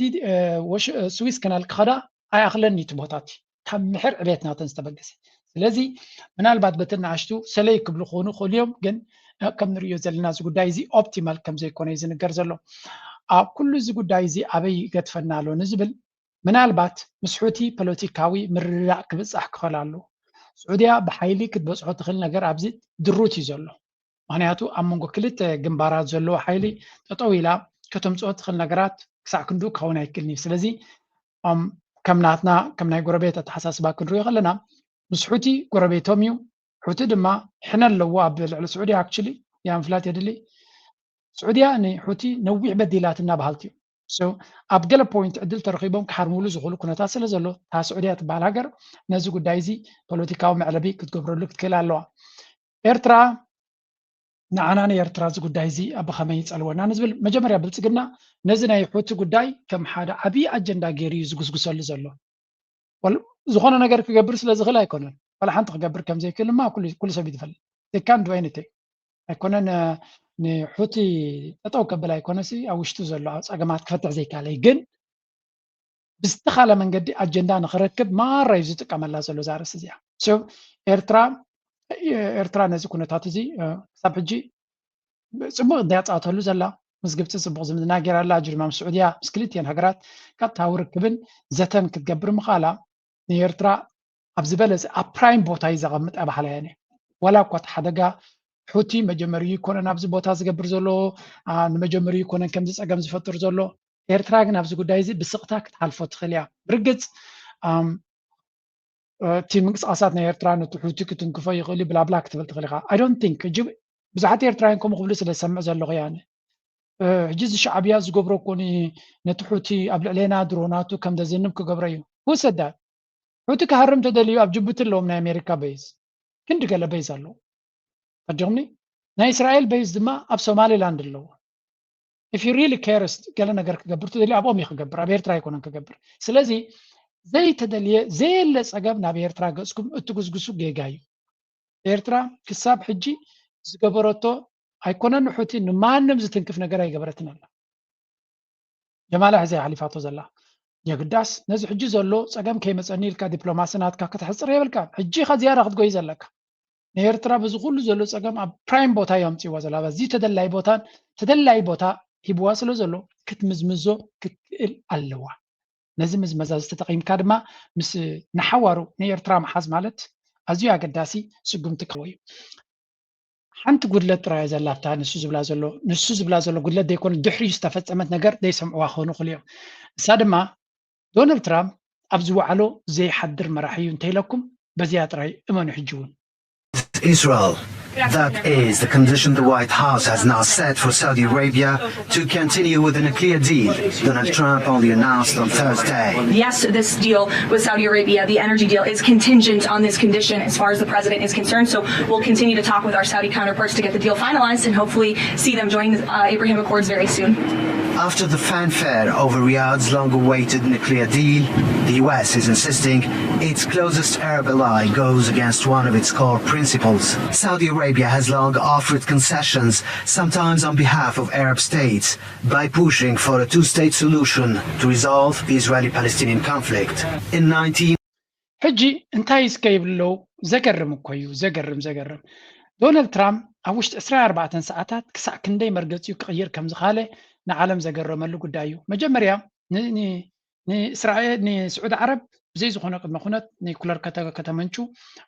ስዊዝ ከናል ክኸዳ ኣይኣኽለን እቲ ቦታ እቲ ካብ ምሕር ዕቤት ናተን ዝተበገሰ። ስለዚ ምናልባት በቲ ንኣሽቱ ሰለይ ክብሉ ክኾኑ ክኽእሉ እዮም፣ ግን ከም ንርእዮ ዘለና እዚ ጉዳይ እዚ ኦፕቲማል ከም ዘይኮነ እዩ ዝንገር ዘሎ። ኣብ ኩሉ እዚ ጉዳይ እዚ ኣበይ ይገድፈና ኣሎ ንዝብል ምናልባት ምስ ሑቲ ፖለቲካዊ ምርድዳእ ክብጻሕ ክኽእል ኣለዎ። ስዑድያ ብሓይሊ ክትበጽሖ ትኽእል ነገር ኣብዚ ድሩት እዩ ዘሎ። ምኽንያቱ ኣብ መንጎ ክልተ ግንባራት ዘለዎ ሓይሊ ጠጠው ኢላ ከተምፅኦ ትኽእል ነገራት ክሳዕ ክንድኡ ክኸውን ኣይክእልን እዩ። ስለዚ ከም ናትና ከም ናይ ጎረቤት ኣተሓሳስባ ክንሪኦ ከለና ምስ ሑቲ ጎረቤቶም እዩ። ሑቲ ድማ ሕነ ኣለዎ ኣብ ልዕሊ ስዑድያ። ኣክቹሊ ያ ምፍላጥ የድሊ። ስዑድያ ንሑቲ ነዊሕ በዲላትና በሃልቲ እዮም። ኣብ ገለ ፖይንት ዕድል ተረኺቦም ክሓርሙሉ ዝኽእሉ ኩነታት ስለ ዘሎ እታ ስዑድያ ትበሃል ሃገር ነዚ ጉዳይ እዚ ፖለቲካዊ መዕለቢ ክትገብረሉ ክትክእል ኣለዋ። ኤርትራ ንዓና ንኤርትራ እዚ ጉዳይ እዚ ብኸመይ ይጸልወና ንዝብል መጀመርያ ብልጽግና ነዚ ናይ ሑቲ ጉዳይ ከም ሓደ ዓብዪ ኣጀንዳ ገይሩ እዩ ዝጉስጉሰሉ ዘሎ። ዝኾነ ነገር ክገብር ስለ ዝኽእል ኣይኮነን። ዋላ ሓንቲ ክገብር ከም ዘይክእል ድማ ኩሉ ሰብ እዩ ዝፈልጥ። They can't do anything። ኣይኮነን ንሑቲ ጠጠው ከብል ኣይኮነሲ ኣብ ውሽጡ ዘሎ ጸገማት ክፈትሕ ዘይካለይ ግን ብዝተኻለ መንገዲ ኣጀንዳ ንኽረክብ ማራ እዩ ዝጥቀመላ ዘሎ እዛ ርእሲ እዚኣ። ኤርትራ ኤርትራ ነዚ ኩነታት እዚ ክሳብ ሕጂ ፅቡቅ እንድያ ትፃወተሉ ዘላ። ምስ ግብፂ ፅቡቅ ዝምድና ገይራ ኣላ። ሕጂ ድማ ምስ ስዑድያ ምስ ክልቲኤን ሃገራት ቀጥታዊ ርክብን ዘተን ክትገብር ምኽኣላ ንኤርትራ ኣብ ዝበለፀ ኣብ ፕራይም ቦታ እዩ ዘቐምጣ በሃላይ እየ። ዋላ እኳ እቲ ሓደጋ ሑቲ መጀመሪኡ ይኮነን ኣብዚ ቦታ ዝገብር ዘሎ፣ ንመጀመሪኡ ይኮነን ከምዚ ፀገም ዝፈጥር ዘሎ። ኤርትራ ግን ኣብዚ ጉዳይ እዚ ብስቕታ ክትሓልፎ ትኽእል እያ። ብርግፅ እቲ ምንቅስቃሳት ናይ ኤርትራ ነቲ ሑቲ ክትንክፎ ይኽእል እዩ ብላብላ ክትብል ትኽእል ኢኻ። I don't think ሕጂ ብዙሓት ኤርትራውያን ከምኡ ክብሉ ስለ ዝሰምዕ ዘለኹ እያ። ሕጂ እዚ ሻዕብያ ዝገብሮ እኮ ነቲ ሑቲ ኣብ ልዕሌና ድሮናቱ ከም ዘዝንብ ክገብሮ እዩ። Who said that? ሑቲ ክሃርም ተደልዩ ኣብ ጅቡቲ ኣለዎም ናይ ኣሜሪካ በይዝ። ክንዲ ገለ በይዝ ኣለዎ። ኣጆምኒ ናይ እስራኤል በይዝ ድማ ኣብ ሶማሊላንድ ኣለዎ። If you really care ገለ ነገር ክገብር ተደልዩ ኣብኦም እዩ ክገብር፣ ኣብ ኤርትራ ኣይኮነን ክገብር። ስለዚ ዘይተደልየ ዘየለ ጸገም ናብ ኤርትራ ገጽኩም እትጉስጉሱ ጌጋ እዩ። ኤርትራ ክሳብ ሕጂ ዝገበረቶ ኣይኮነን ንሑቲ ንማንም ዝትንክፍ ነገር ኣይገበረትን ኣላ። ጀማላ ሕዚ ሓሊፋቶ ዘላ የግዳስ ነዚ ሕጂ ዘሎ ጸገም ከይመጸኒ ኢልካ ዲፕሎማሲ ናትካ ከተሕጽር የብልካ። ሕጂ ኢኻ ዝያዳ ክትጎይ ዘለካ። ንኤርትራ በዚ ኩሉ ዘሎ ጸገም ኣብ ፕራይም ቦታ እዩ ኣምጺዋ ዘላ። በዚ ተደላይ ቦታን ተደላይ ቦታ ሂብዋ ስለ ዘሎ ክትምዝምዞ ክትክእል ኣለዋ። ነዚ ምዝመዛ እዚ ተጠቒምካ ድማ ምስ ንሓዋሩ ንኤርትራ ምሓዝ ማለት ኣዝዩ ኣገዳሲ ስጉምቲ ክኸውን እዩ። ሓንቲ ጉድለት ጥራይ ዘላታ ንሱ ዝብላ ዘሎ ንሱ ዝብላ ዘሎ ጉድለት ዘይኮነ ድሕሪኡ ዝተፈጸመት ነገር ዘይሰምዕዋ ክኾኑ ይኽእሉ እዮም። እሳ ድማ ዶናልድ ትራምፕ ኣብ ዝወዓሎ ዘይሓድር መራሒ እዩ እንተኢለኩም በዚኣ ጥራይ እመኑ። ሕጂ እውን Israel. That is the condition the White House has now set for Saudi Arabia to continue with the nuclear deal Donald Trump only announced on Thursday. Yes, this deal with Saudi Arabia, the energy deal, is contingent on this condition as far as the president is concerned. So we'll continue to talk with our Saudi counterparts to get the deal finalized and hopefully see them join uh, Abraham Accords very soon. After the fanfare over Riyadh's long awaited nuclear deal, the U S is insisting its closest Arab ally goes against one of its core principles. Saudi Arabia has long offered concessions, sometimes on behalf of Arab states, by pushing for a two state solution to resolve the Israeli Palestinian conflict. In nineteen ሕጂ እንታይ እስከ ይብሉ ኣለዉ? ዘገርም እኮ እዩ። ዘገርም ዘገርም። ዶናልድ ትራምፕ ኣብ ውሽጢ ዕስራን ኣርባዕተን ሰዓታት ክሳዕ ክንደይ መርገጺኡ ክቕይር ከም ዝኸኣለ ንዓለም ዘገረመሉ ጉዳይ እዩ። መጀመርያ ንእስራኤል ንስዑዲ ዓረብ ብዘይ ዝኾነ ቅድመ ኩነት ኒኩለር ከተመንጩ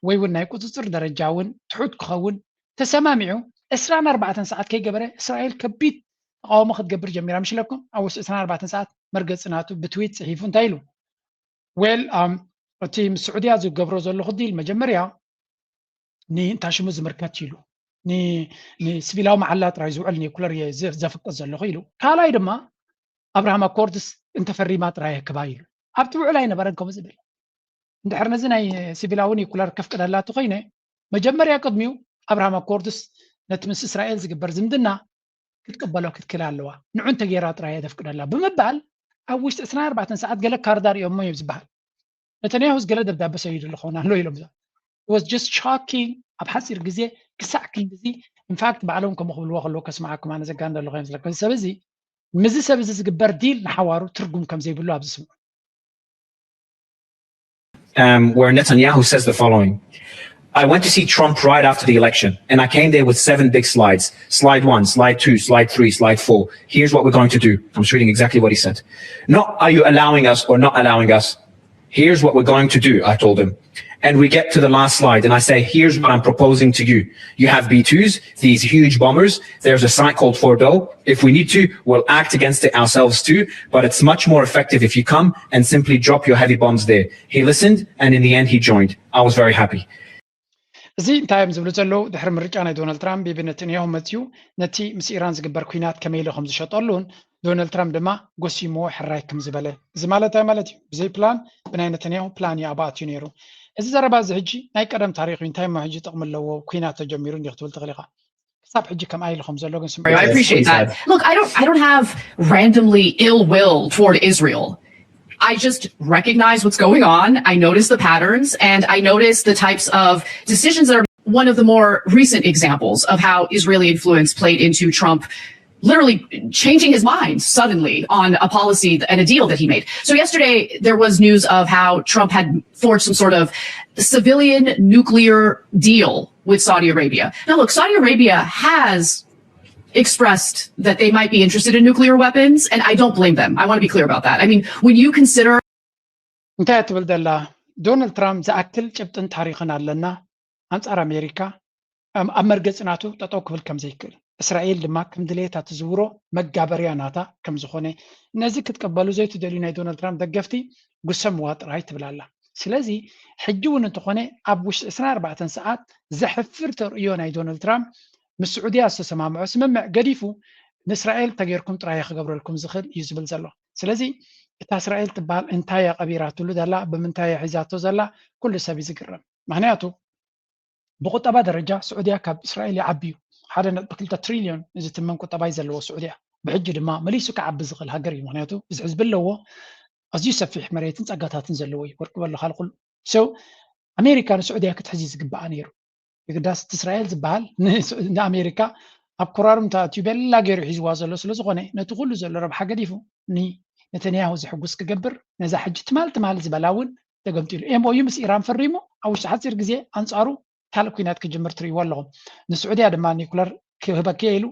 ወይ እውን ናይ ቁፅፅር ደረጃ እውን ትሑት ክኸውን ተሰማሚዑ ዕስራን ኣርባዕተን ሰዓት ከይገበረ እስራኤል ከቢድ ተቃውሞ ክትገብር ጀሚራ ምሽለኩም ኣብ ውሽጢ ዕስራን ኣርባዕተን ሰዓት መርገፂ ናቱ ብትዊት ፅሒፉ እንታይ ኢሉ well እቲ ምስ ስዑድያ ዝገብሮ ዘለኹ ዲል መጀመርያ ንእንታ ሽሙ ዝምልከት ኢሉ ንስቪላዊ መዓላ ጥራይ ዝውዕል ኒኩለር እየ ዘፍቅድ ዘለኹ ኢሉ ካልኣይ ድማ ኣብርሃም ኣኮርድስ እንተፈሪማ ጥራይ ክባ ኢሉ ኣብቲ ውዕል ኣይነበረን ከምኡ ዝብል እንድሕር ነዚ ናይ ሲቪላዊ ኒኩለር ከፍቅደላ ተኮይነ መጀመርያ ቅድሚኡ ኣብርሃም ኣኮርድስ ነቲ ምስ እስራኤል ዝግበር ዝምድና ክትቅበሎ ክትክእል ኣለዋ ንዑ እንተገይራ ጥራይ እየ ዘፍቅደላ ብምባል ኣብ ውሽጢ ዕስራን ኣርባዕተን ሰዓት ገለ ካርዳ ሪኦሞ እዮም ዝበሃል ነተንያሁስ ገለ ደብዳበ ሰይዱ ኣለኾን ኣሎ ኢሎም was just shocking ኣብ ሓፂር ግዜ ክሳዕ ክንድዚ ኢንፋክት ባዕሎም ከምኡ ክብልዎ ከለዉ ከስምዓኩም ኣነ ዘጋንደ ኣለኹ እዮም ዝለከ ሰብ እዚ ምዚ ሰብ እዚ ዝግበር ዲል ንሓዋሩ ትርጉም ከም ዘይብሉ ኣብ ዝስምዑ um, where Netanyahu says the following I went to see Trump right after the election, and I came there with seven big slides. Slide one, slide two, slide three, slide four. Here's what we're going to do. I'm just reading exactly what he said. Not are you allowing us or not allowing us. Here's what we're going to do, I told him. And we get to the last slide, and I say, here's what I'm proposing to you. You have B twos, these huge bombers. There's a site called Fordo. If we need to, we'll act against it ourselves too, but it's much more effective if you come and simply drop your heavy bombs there. He listened, and in the end, he joined. I was very happy. እዚ እንታይ እዮም ዝብሉ ዘለዉ ድሕሪ ምርጫ ናይ ዶናልድ ትራምፕ ቢቢ ነተንያሁ መፅዩ ነቲ ምስ ኢራን ዝግበር ኩናት ከመይ ኢሉ ከም ዝሸጠሉን ዶናልድ ትራምፕ ድማ ጎሲምዎ ሕራይ ከም ዝበለ እዚ ማለት እንታይ ማለት እዩ ብዘይ ፕላን ብናይ ነተንያሁ ፕላን እዩ ኣብኣትዩ ነይሩ እዚ ዘረባ እዚ ሕጂ ናይ ቀደም ታሪክ እዩ እንታይ እሞ ሕጂ ጥቅሚ ኣለዎ ኩናት ተጀሚሩ እንዲ ክትብል ትኽእል ኢኻ ክሳብ ሕጂ ከምኣ ኢሉ ከም ዘሎ ግን ስምዒት I appreciate that. Look, I don't I don't have randomly ill will toward Israel. I just recognize what's going on. I notice the patterns and I notice the types of decisions that are one of the more recent examples of how Israeli influence played into Trump literally changing his mind suddenly on a policy and a deal that he made. So yesterday there was news of how Trump had forged some sort of civilian nuclear deal with Saudi Arabia. Now look, Saudi Arabia has expressed that they might be interested in nuclear weapons, and I don't blame them. I want to be clear about that. I mean, when you consider እንታይ ትብል ዘላ ዶናልድ ትራምፕ ዝኣክል ጭብጥን ታሪኽን ኣለና ኣንጻር ኣሜሪካ ኣብ መርገጺ ናቱ ጠጠው ክብል ከም ዘይክእል እስራኤል ድማ ከም ድሌታ ትዝውሮ መጋበርያ ናታ ከም ዝኾነ ነዚ ክትቀበሉ ዘይትደልዩ ናይ ዶናልድ ትራምፕ ደገፍቲ ጉሰምዋ ጥራይ ትብል ኣላ ስለዚ ሕጂ እውን እንተኾነ ኣብ ውሽጢ ዕስራን ኣርባዕተን ሰዓት ዘሕፍር ተርእዮ ናይ ዶናልድ ትራምፕ ምስ ስዑድያ ዝተሰማምዖ ስምምዕ ገዲፉ ንእስራኤል ተጌርኩም ጥራይ ክገብረልኩም ዝኽእል እዩ ዝብል ዘሎ ስለዚ እታ እስራኤል ትበሃል እንታይ እያ ቀቢራትሉ ዘላ ብምንታይ እያ ሒዛቶ ዘላ ኩሉ ሰብ እዩ ዝግረም ምክንያቱ ብቁጠባ ደረጃ ስዑድያ ካብ እስራኤል ይዓቢ እዩ ሓደ ነጥቢ ክልተ ትሪልዮን ዝትመን ቁጠባ እዩ ዘለዎ ስዑድያ ብሕጂ ድማ መሊሱ ክዓቢ ዝኽእል ሃገር እዩ ምክንያቱ እዚ ህዝቢ ኣለዎ ኣዝዩ ሰፊሕ መሬትን ጸጋታትን ዘለዎ እዩ ወርቂ በሎ ካልኩሉ so ኣሜሪካ ንስዑድያ ክትሕዚ ዝግበኣ ነይሩ የግዳስ እቲ እስራኤል ዝበሃል ንኣሜሪካ ኣብ ኮራርምታ እትዩ ቤላ ገይሩ ሒዝዋ ዘሎ ስለ ዝኾነ ነቲ ኩሉ ዘሎ ረብሓ ገዲፉ ንነተንያሁ ዘሕጉስ ክገብር ነዛ ሕጂ ትማል ትማል ዝበላ እውን ተገምጢሉ ኤምኦዩ ምስ ኢራን ፈሪሙ ኣብ ውሽጢ ሓፂር ግዜ ኣንፃሩ ካልእ ኩናት ክጅምር ትርእይዎ ኣለኹም ንስዑድያ ድማ ኒኩለር ክህበኪ ኢሉ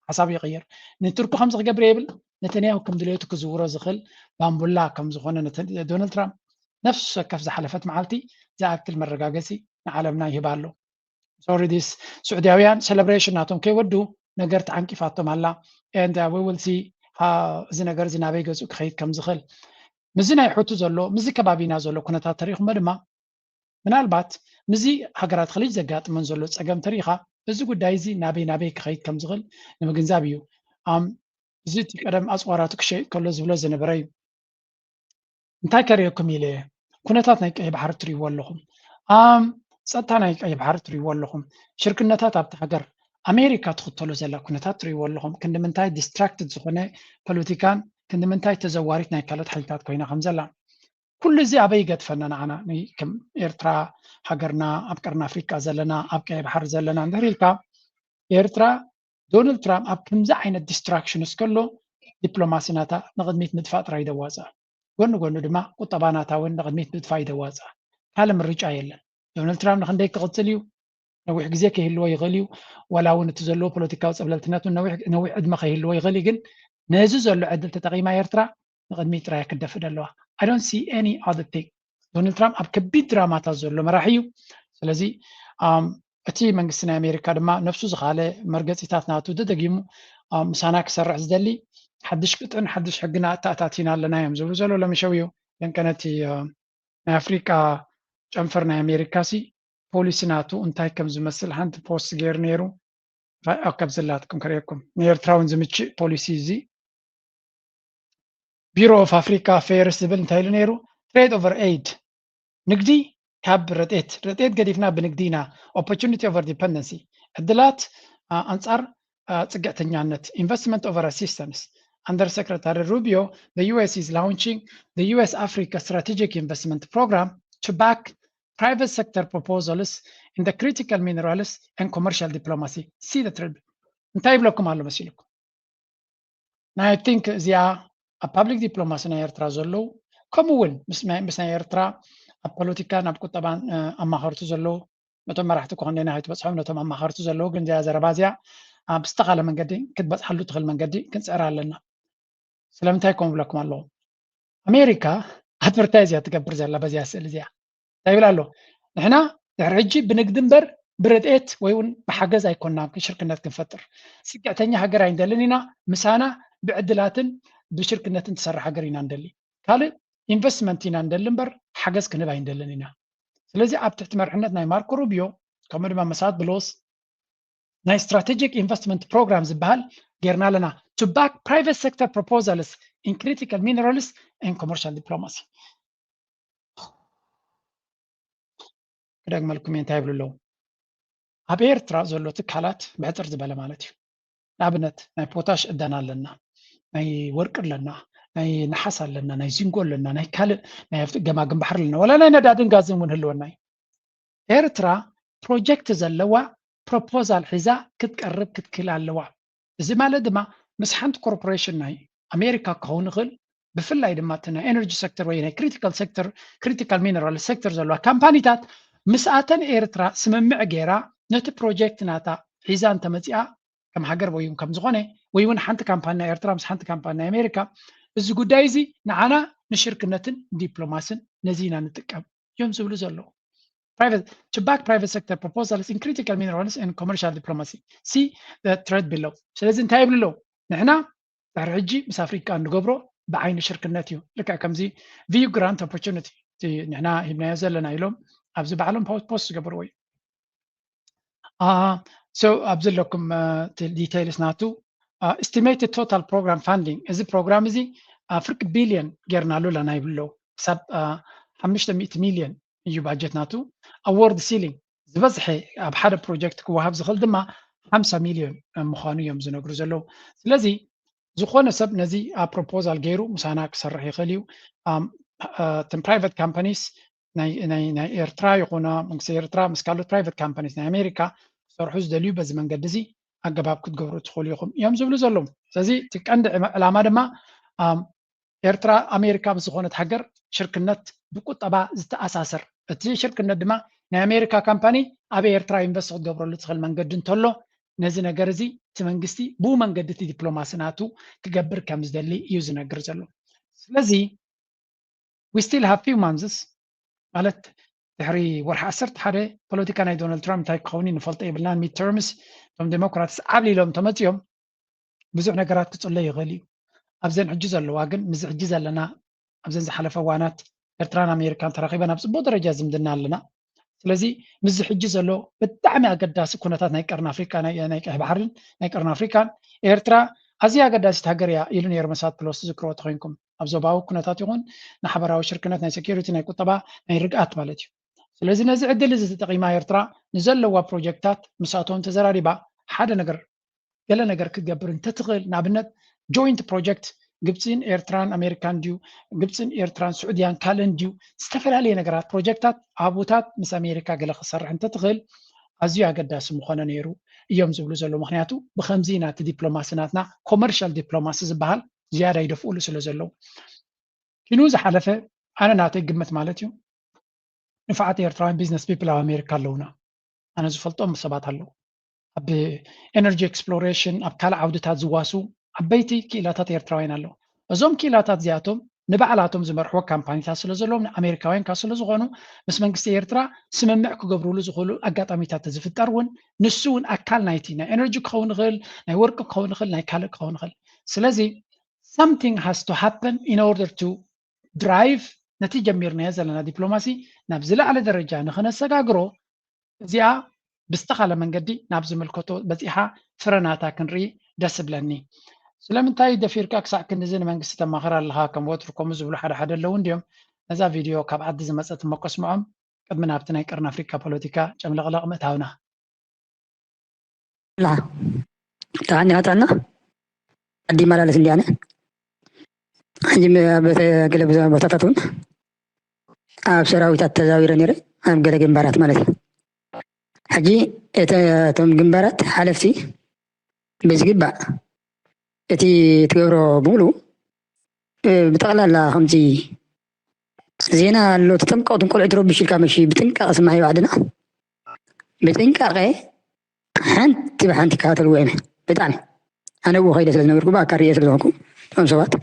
ሓሳቡ ይቕይር ንቱርኪ ከምዚ ክገብር የብል ነተንያሁ ከም ድሌቱ ክዝውሮ ዝኽእል ባምቡላ ከም ዝኾነ ዶናልድ ትራምፕ ነፍሱ ወከፍ ዝሓለፈት መዓልቲ ዝኣክል መረጋገፂ ንዓለምና ይህባ ኣሎ። ሶሪ ዲስ ስዑድያውያን ሴሌብሬሽን ናቶም ከይወዱ ነገር ተዓንቂፋቶም ኣላ። And we will see እዚ ነገር እዚ ናበይ ገፁ ክኸይድ ከም ዝኽእል ምስዚ ናይ ሕቱ ዘሎ ምስዚ ከባቢና ዘሎ ኩነታት ተሪኹሞ ድማ ምናልባት ምስዚ ሃገራት ኸሊጅ ዘጋጥመን ዘሎ ፀገም ተሪኻ እዚ ጉዳይ እዚ ናበይ ናበይ ክኸይድ ከም ዝኽእል ንምግንዛብ እዩ። እዚ እቲ ቀደም ኣፅዋራቱ ክሸይጥ ከሎ ዝብሎ ዝነበረ እዩ። እንታይ ከርእየኩም ኢለ እየ? ኩነታት ናይ ቀይ ባሕሪ ትርእይዎ ኣለኹም። ኣም ፀጥታ ናይ ቀይ ባሕሪ ትርእይዎ ኣለኹም። ሽርክነታት ኣብቲ ሃገር ኣሜሪካ ትኽተሎ ዘላ ኩነታት ትርእይዎ ኣለኹም። ክንዲ ምንታይ ዲስትራክትድ ዝኾነ ፖለቲካን ክንዲ ምንታይ ተዘዋሪት ናይ ካልኦት ሓይልታት ኮይና ከም ዘላ ኩሉ እዚ ኣበይ ይገድፈና ንዓና ከም ኤርትራ ሃገርና ኣብ ቀርኒ ኣፍሪቃ ዘለና ኣብ ቀይ ባሕሪ ዘለና እንድሕር ኢልካ ኤርትራ ዶናልድ ትራምፕ ኣብ ከምዚ ዓይነት ዲስትራክሽን እስከሎ ዲፕሎማሲ ናታ ንቕድሚት ምጥፋእ ጥራይ ደዋፅኣ ጎኒ ጎኒ ድማ ቁጠባ ናታ እውን ንቕድሚት ምጥፋእ ይደዋፅኣ ካልእ ምርጫ የለን። ዶናልድ ትራምፕ ንክንደይ ክቕፅል እዩ? ነዊሕ ግዜ ከይህልዎ ይኽእል እዩ። ዋላ እውን እቲ ዘለዎ ፖለቲካዊ ፀብለልትነት እውን ነዊሕ ዕድመ ከይህልዎ ይኽእል እዩ። ግን ነዚ ዘሎ ዕድል ተጠቒማ ኤርትራ ንቕድሚት ጥራይ ክትደፍእ ኣለዋ። I don't see any other thing። ዶናልድ ትራምፕ ኣብ ከቢድ ድራማታት ዘሎ መራሒ እዩ። ስለዚ እቲ መንግስቲ ናይ ኣሜሪካ ድማ ነፍሱ ዝኻለ መርገፂታት ናቱ ተደጊሙ ምሳና ክሰርሕ ዝደሊ ሓድሽ ቅጥዕን ሓድሽ ሕግና ኣተኣታቲና ኣለና እዮም ዝብሉ ዘሎ ለምሸው እዩ። ደንቀነቲ ናይ ኣፍሪቃ ጨንፈር ናይ ኣሜሪካ ሲ ፖሊሲ ናቱ እንታይ ከም ዝመስል ሓንቲ ፖስት ገይሩ ነይሩ። ካብ ዘላትኩም ከርእየኩም ንኤርትራ እውን ዝምችእ ፖሊሲ እዚ ቢሮ ኦፍ ኣፍሪካ ፌርስ ዝብል እንታይ ኢሉ ነይሩ? ትሬድ ኦቨር ኤድ ንግዲ ካብ ረጤት ረጤት ገዲፍና ብንግዲ ኢና። Opportunity over dependency ዕድላት ኣንጻር ፅግዕተኛነት investment over assistance። Under Secretary Rubio, the U S is launching the U S Africa Strategic Investment Program to back private sector proposals in the critical minerals and commercial diplomacy. See the trend. እንታይ ይብለኩም ኣሎ መሲልኩም? ናይ ቲንክ እዚኣ ኣብ ፓብሊክ ዲፕሎማሲ ናይ ኤርትራ ዘለዉ ከምኡ እውን ምስ ናይ ኤርትራ ኣብ ፖለቲካን ኣብ ቁጠባን ኣማኸርቱ ዘለዉ ነቶም መራሕቲ ክኾን ደና ኣይትበፅሖም ነቶም ኣማኸርቲ ዘለዉ ግን እዚኣ ዘረባ እዚኣ ኣብ ዝተኻለ መንገዲ ክትበፅሓሉ ትኽእል መንገዲ ክንፅዕር ኣለና። ስለምንታይ ከምኡ ብለኩም ኣለኹ? ኣሜሪካ ኣድቨርታይዝ እያ ትገብር ዘላ በዚኣ ስእሊ እዚኣ እንታይ ይብል ኣሎ? ንሕና ድሕሪ ሕጂ ብንግዲ እምበር ብረድኤት ወይ እውን ብሓገዝ ኣይኮንና ሽርክነት ክንፈጥር። ስግዕተኛ ሃገር ኣይንደልን ኢና። ምሳና ብዕድላትን ብሽርክነትን ትሰርሕ ሃገር ኢና ንደሊ። ካልእ ኢንቨስትመንት ኢና ንደሊ እምበር ሓገዝ ክንህብ ኣይንደልን ኢና። ስለዚ ኣብ ትሕቲ መርሕነት ናይ ማርኮ ሩቢዮ ከምኡ ድማ መሳት ብሎስ ናይ ስትራቴጂክ ኢንቨስትመንት ፕሮግራም ዝበሃል ጌርና ኣለና። To back private sector proposals in critical minerals and commercial diplomacy. ክደግመልኩም እየ እንታይ ይብሉ ኣለዉ? ኣብ ኤርትራ ዘሎ ትካላት ብሕፅር ዝበለ ማለት እዩ። ንኣብነት ናይ ፖታሽ ዕደና ኣለና፣ ናይ ወርቂ ኣለና፣ ናይ ነሓስ ኣለና፣ ናይ ዚንጎ ኣለና፣ ናይ ካልእ ናይ ገማግም ባሕሪ ኣለና፣ ዋላ ናይ ነዳድን ጋዝን እውን ህልወና እዩ። ኤርትራ ፕሮጀክት ዘለዋ ፕሮፖዛል ሒዛ ክትቀርብ ክትክእል ኣለዋ። እዚ ማለት ድማ ምስ ሓንቲ ኮርፖሬሽን ናይ ኣሜሪካ ክኸውን ይኽእል፣ ብፍላይ ድማ እቲ ናይ ኤነርጂ ሴክተር ወይ ናይ ክሪቲካል ሴክተር ክሪቲካል ሚነራል ሴክተር ዘለዋ ካምፓኒታት ምስኣተን ኤርትራ ስምምዕ ገይራ ነቲ ፕሮጀክት ናታ ሒዛ እንተመፂኣ ከም ሃገር ወይ ከም ዝኾነ ወይ እውን ሓንቲ ካምፓኒ ናይ ኤርትራ ምስ ሓንቲ ካምፓኒ ናይ ኣሜሪካ እዚ ጉዳይ እዚ ንዓና ንሽርክነትን ዲፕሎማስን ነዚ ኢና ንጥቀም እዮም ዝብሉ ዘለዉ። Private to back private sector proposals in critical minerals and commercial diplomacy. See the thread below. ስለዚ እንታይ ይብሉ ኣለዉ? ንሕና ድሕሪ ሕጂ ምስ ኣፍሪቃ እንገብሮ ብዓይኒ ሽርክነት እዩ። ልክዕ ከምዚ ቪዩ ግራንት ኦፖርቹኒቲ ንሕና ሂብናዮ ዘለና ኢሎም ኣብዚ ባዕሎም ፖስት ዝገበርዎ እዩ። So ኣብዚ ኣለኩም ዲቴይልስ ናቱ። Estimated total program funding እዚ ፕሮግራም እዚ ፍርቂ ቢልዮን ጌርናሉ ኣለና ይብሉ ክሳብ ሓሙሽተ ሚእቲ ሚልዮን እዩ ባጀት ናቱ። ኣዎርድ ሲሊንግ ዝበዝሐ ኣብ ሓደ ፕሮጀክት ክወሃብ ዝኽእል ድማ ሓምሳ ሚልዮን ምዃኑ እዮም ዝነግሩ ዘለዉ። ስለዚ ዝኾነ ሰብ ነዚ ፕሮፖዛል ገይሩ ምሳና ክሰርሕ ይኽእል እዩ። እቶም ፕራይቨት ካምፓኒስ ናይ ኤርትራ ይኹና መንግስቲ ኤርትራ ምስ ካልኦት ፕራይቨት ካምፓኒስ ናይ ኣሜሪካ ክሰርሑ ዝደልዩ በዚ መንገዲ እዚ ኣገባብ ክትገብሩ ትኽእሉ ኢኹም እዮም ዝብሉ ዘለዉ። ስለዚ እቲ ቀንዲ ዕላማ ድማ ኤርትራ ኣሜሪካ ምስ ዝኾነት ሃገር ሽርክነት ብቁጠባ ዝተኣሳሰር እቲ ሽርክነት ድማ ናይ ኣሜሪካ ካምፓኒ ኣብ ኤርትራ ኢንቨስት ክትገብረሉ ትኽእል መንገዲ እንተሎ ነዚ ነገር እዚ እቲ መንግስቲ ብኡ መንገዲ እቲ ዲፕሎማሲ ናቱ ክገብር ከም ዝደሊ እዩ ዝነግር ዘሎ። ስለዚ we still have few months ማለት ድሕሪ ወርሒ ዓሰርተ ሓደ ፖለቲካ ናይ ዶናልድ ትራምፕ እንታይ ክኸውን እዩ ንፈልጦ የብልናን። ሚድ ተርምስ እቶም ዴሞክራትስ ዓብሊሎም ተመፅዮም ብዙሕ ነገራት ክፅሎ ይኽእል እዩ። ኣብዘን ሕጂ ዘለዋ ግን ምስዚ ሕጂ ዘለና ኣብዘን ዝሓለፈ እዋናት ኤርትራን ኣሜሪካን ተራኺበን ኣብ ፅቡቅ ደረጃ ዝምድና ኣለና። ስለዚ ምስዚ ሕጂ ዘሎ ብጣዕሚ ኣገዳሲ ኩነታት ናይ ቀርኒ ኣፍሪካ ናይ ናይ ቀይሕ ባሕርን ናይ ቀርኒ ኣፍሪካን ኤርትራ ኣዝያ ኣገዳሲት ሃገር እያ ኢሉ ነይሩ መሳት ፕሎስ ትዝክርዎ ተኮይንኩም ኣብ ዞባዊ ኩነታት ይኹን ንሓበራዊ ሽርክነት ናይ ሴኪሪቲ ናይ ቁጠባ ናይ ርግኣት ማለት እዩ። ስለዚ ነዚ ዕድል እዚ ተጠቂማ ኤርትራ ንዘለዋ ፕሮጀክታት ምስኣቶም ተዘራሪባ ሓደ ነገር ገለ ነገር ክትገብር እንተትኽእል ንኣብነት ጆይንት ፕሮጀክት ግብፅን ኤርትራን ኣሜሪካን ድዩ ግብፅን ኤርትራን ስዑድያን ካልእን ድዩ ዝተፈላለየ ነገራት ፕሮጀክታት ኣብታት ምስ ኣሜሪካ ገለ ክሰርሕ እንተትኽእል ኣዝዩ ኣገዳሲ ምኾነ ነይሩ እዮም ዝብሉ ዘለዉ። ምክንያቱ ብከምዚ ኢና እቲ ዲፕሎማሲ ናትና ኮመርሻል ዲፕሎማሲ ዝበሃል ዝያዳ ይደፍኡሉ ስለ ዘለዉ ኪኑ ዝሓለፈ ኣነ ናተይ ግምት ማለት እዩ ንፋዓት ኤርትራውያን ቢዝነስ ፒፕል ኣብ ኣሜሪካ ኣለውና ኣነ ዝፈልጦም ሰባት ኣለዉ ኣብ ኤነርጂ ኤክስፕሎሬሽን ኣብ ካልእ ዓውድታት ዝዋሱ ዓበይቲ ክኢላታት ኤርትራውያን ኣለዉ እዞም ክኢላታት እዚኣቶም ንባዕላቶም ዝመርሕዎ ካምፓኒታት ስለ ዘለዎም ንኣሜሪካውያን ካብ ስለ ዝኾኑ ምስ መንግስቲ ኤርትራ ስምምዕ ክገብርሉ ዝኽእሉ ኣጋጣሚታት ዝፍጠር እውን ንሱ እውን ኣካል ናይቲ ናይ ኤነርጂ ክኸውን ይኽእል ናይ ወርቂ ክኸውን ይኽእል ናይ ካልእ ክኸውን ይኽእል ስለዚ something has to happen in order to drive ነቲ ጀሚርናዮ ዘለና ዲፕሎማሲ ናብ ዝለዓለ ደረጃ ንኸነሰጋግሮ እዚኣ ብዝተኻለ መንገዲ ናብ ዝምልከቶ በፂሓ ፍረናታ ክንርኢ ደስ ብለኒ ስለምንታይ ደፊርካ ክሳዕ ክንድዚ ንመንግስቲ ተማኽር ኣለኻ ከም ወትሩ ከምኡ ዝብሉ ሓደ ሓደ ኣለዉ እንድዮም ነዛ ቪድዮ ካብ ዓዲ ዝመፀት እሞ ከስምዖም ቅድሚ ናብቲ ናይ ቀርኒ ኣፍሪካ ፖለቲካ ጨምለቕለቕ ምእታውና ላ ተሃኒኻ ጥዕና ዓዲ ይመላለስ እንዲ ኣነ ሕጂ ኣብ ገለ ቦታታት እውን ኣብ ሰራዊታት ተዛዊረ ነይረ ኣብ ገለ ግንባራት ማለት እዩ ሕጂ እቶም ግንባራት ሓለፍቲ ብዝግባእ እቲ ትገብሮ ብምሉ ብጠቕላላ ከምዚ ዜና ኣሎ ተጠንቀቑ ትንቆልዑ ትረብሽ ኢልካ መሺ ብጥንቃቐ ስማዕ ይባዕድና ብጥንቃቐ ሓንቲ ብሓንቲ ይከታተልዎ እዮም ብጣዕሚ ኣነ ብኡ ከይደ ስለ ዝነበርኩ ብኣካል ርእየ ስለ ዝኾንኩ እቶም ሰባት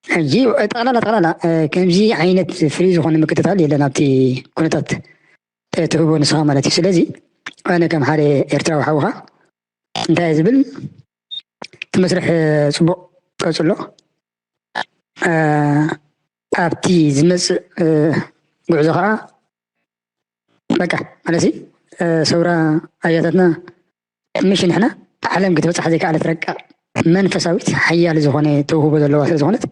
ሕጂ ጠቕላላ ጠቕላላ ከምዚ ዓይነት ፍሪ ዝኾነ ምክትታል የለን ኣብቲ ኩነታት ትህቦ ንስኻ ማለት እዩ ስለዚ ኣነ ከም ሓደ ኤርትራዊ ሓውኻ እንታይ ዝብል እቲ መስርሕ ፅቡቅ ቀፅሎ ኣብቲ ዝመፅእ ጉዕዞ ከዓ በቃ ማለት ሰውራ ኣያታትና ምሽ ንሕና ዓለም ክትበፅሓ ዘይከኣለት ረቃ መንፈሳዊት ሓያል ዝኾነ ተውህቦ ዘለዋ ስለ ዝኾነት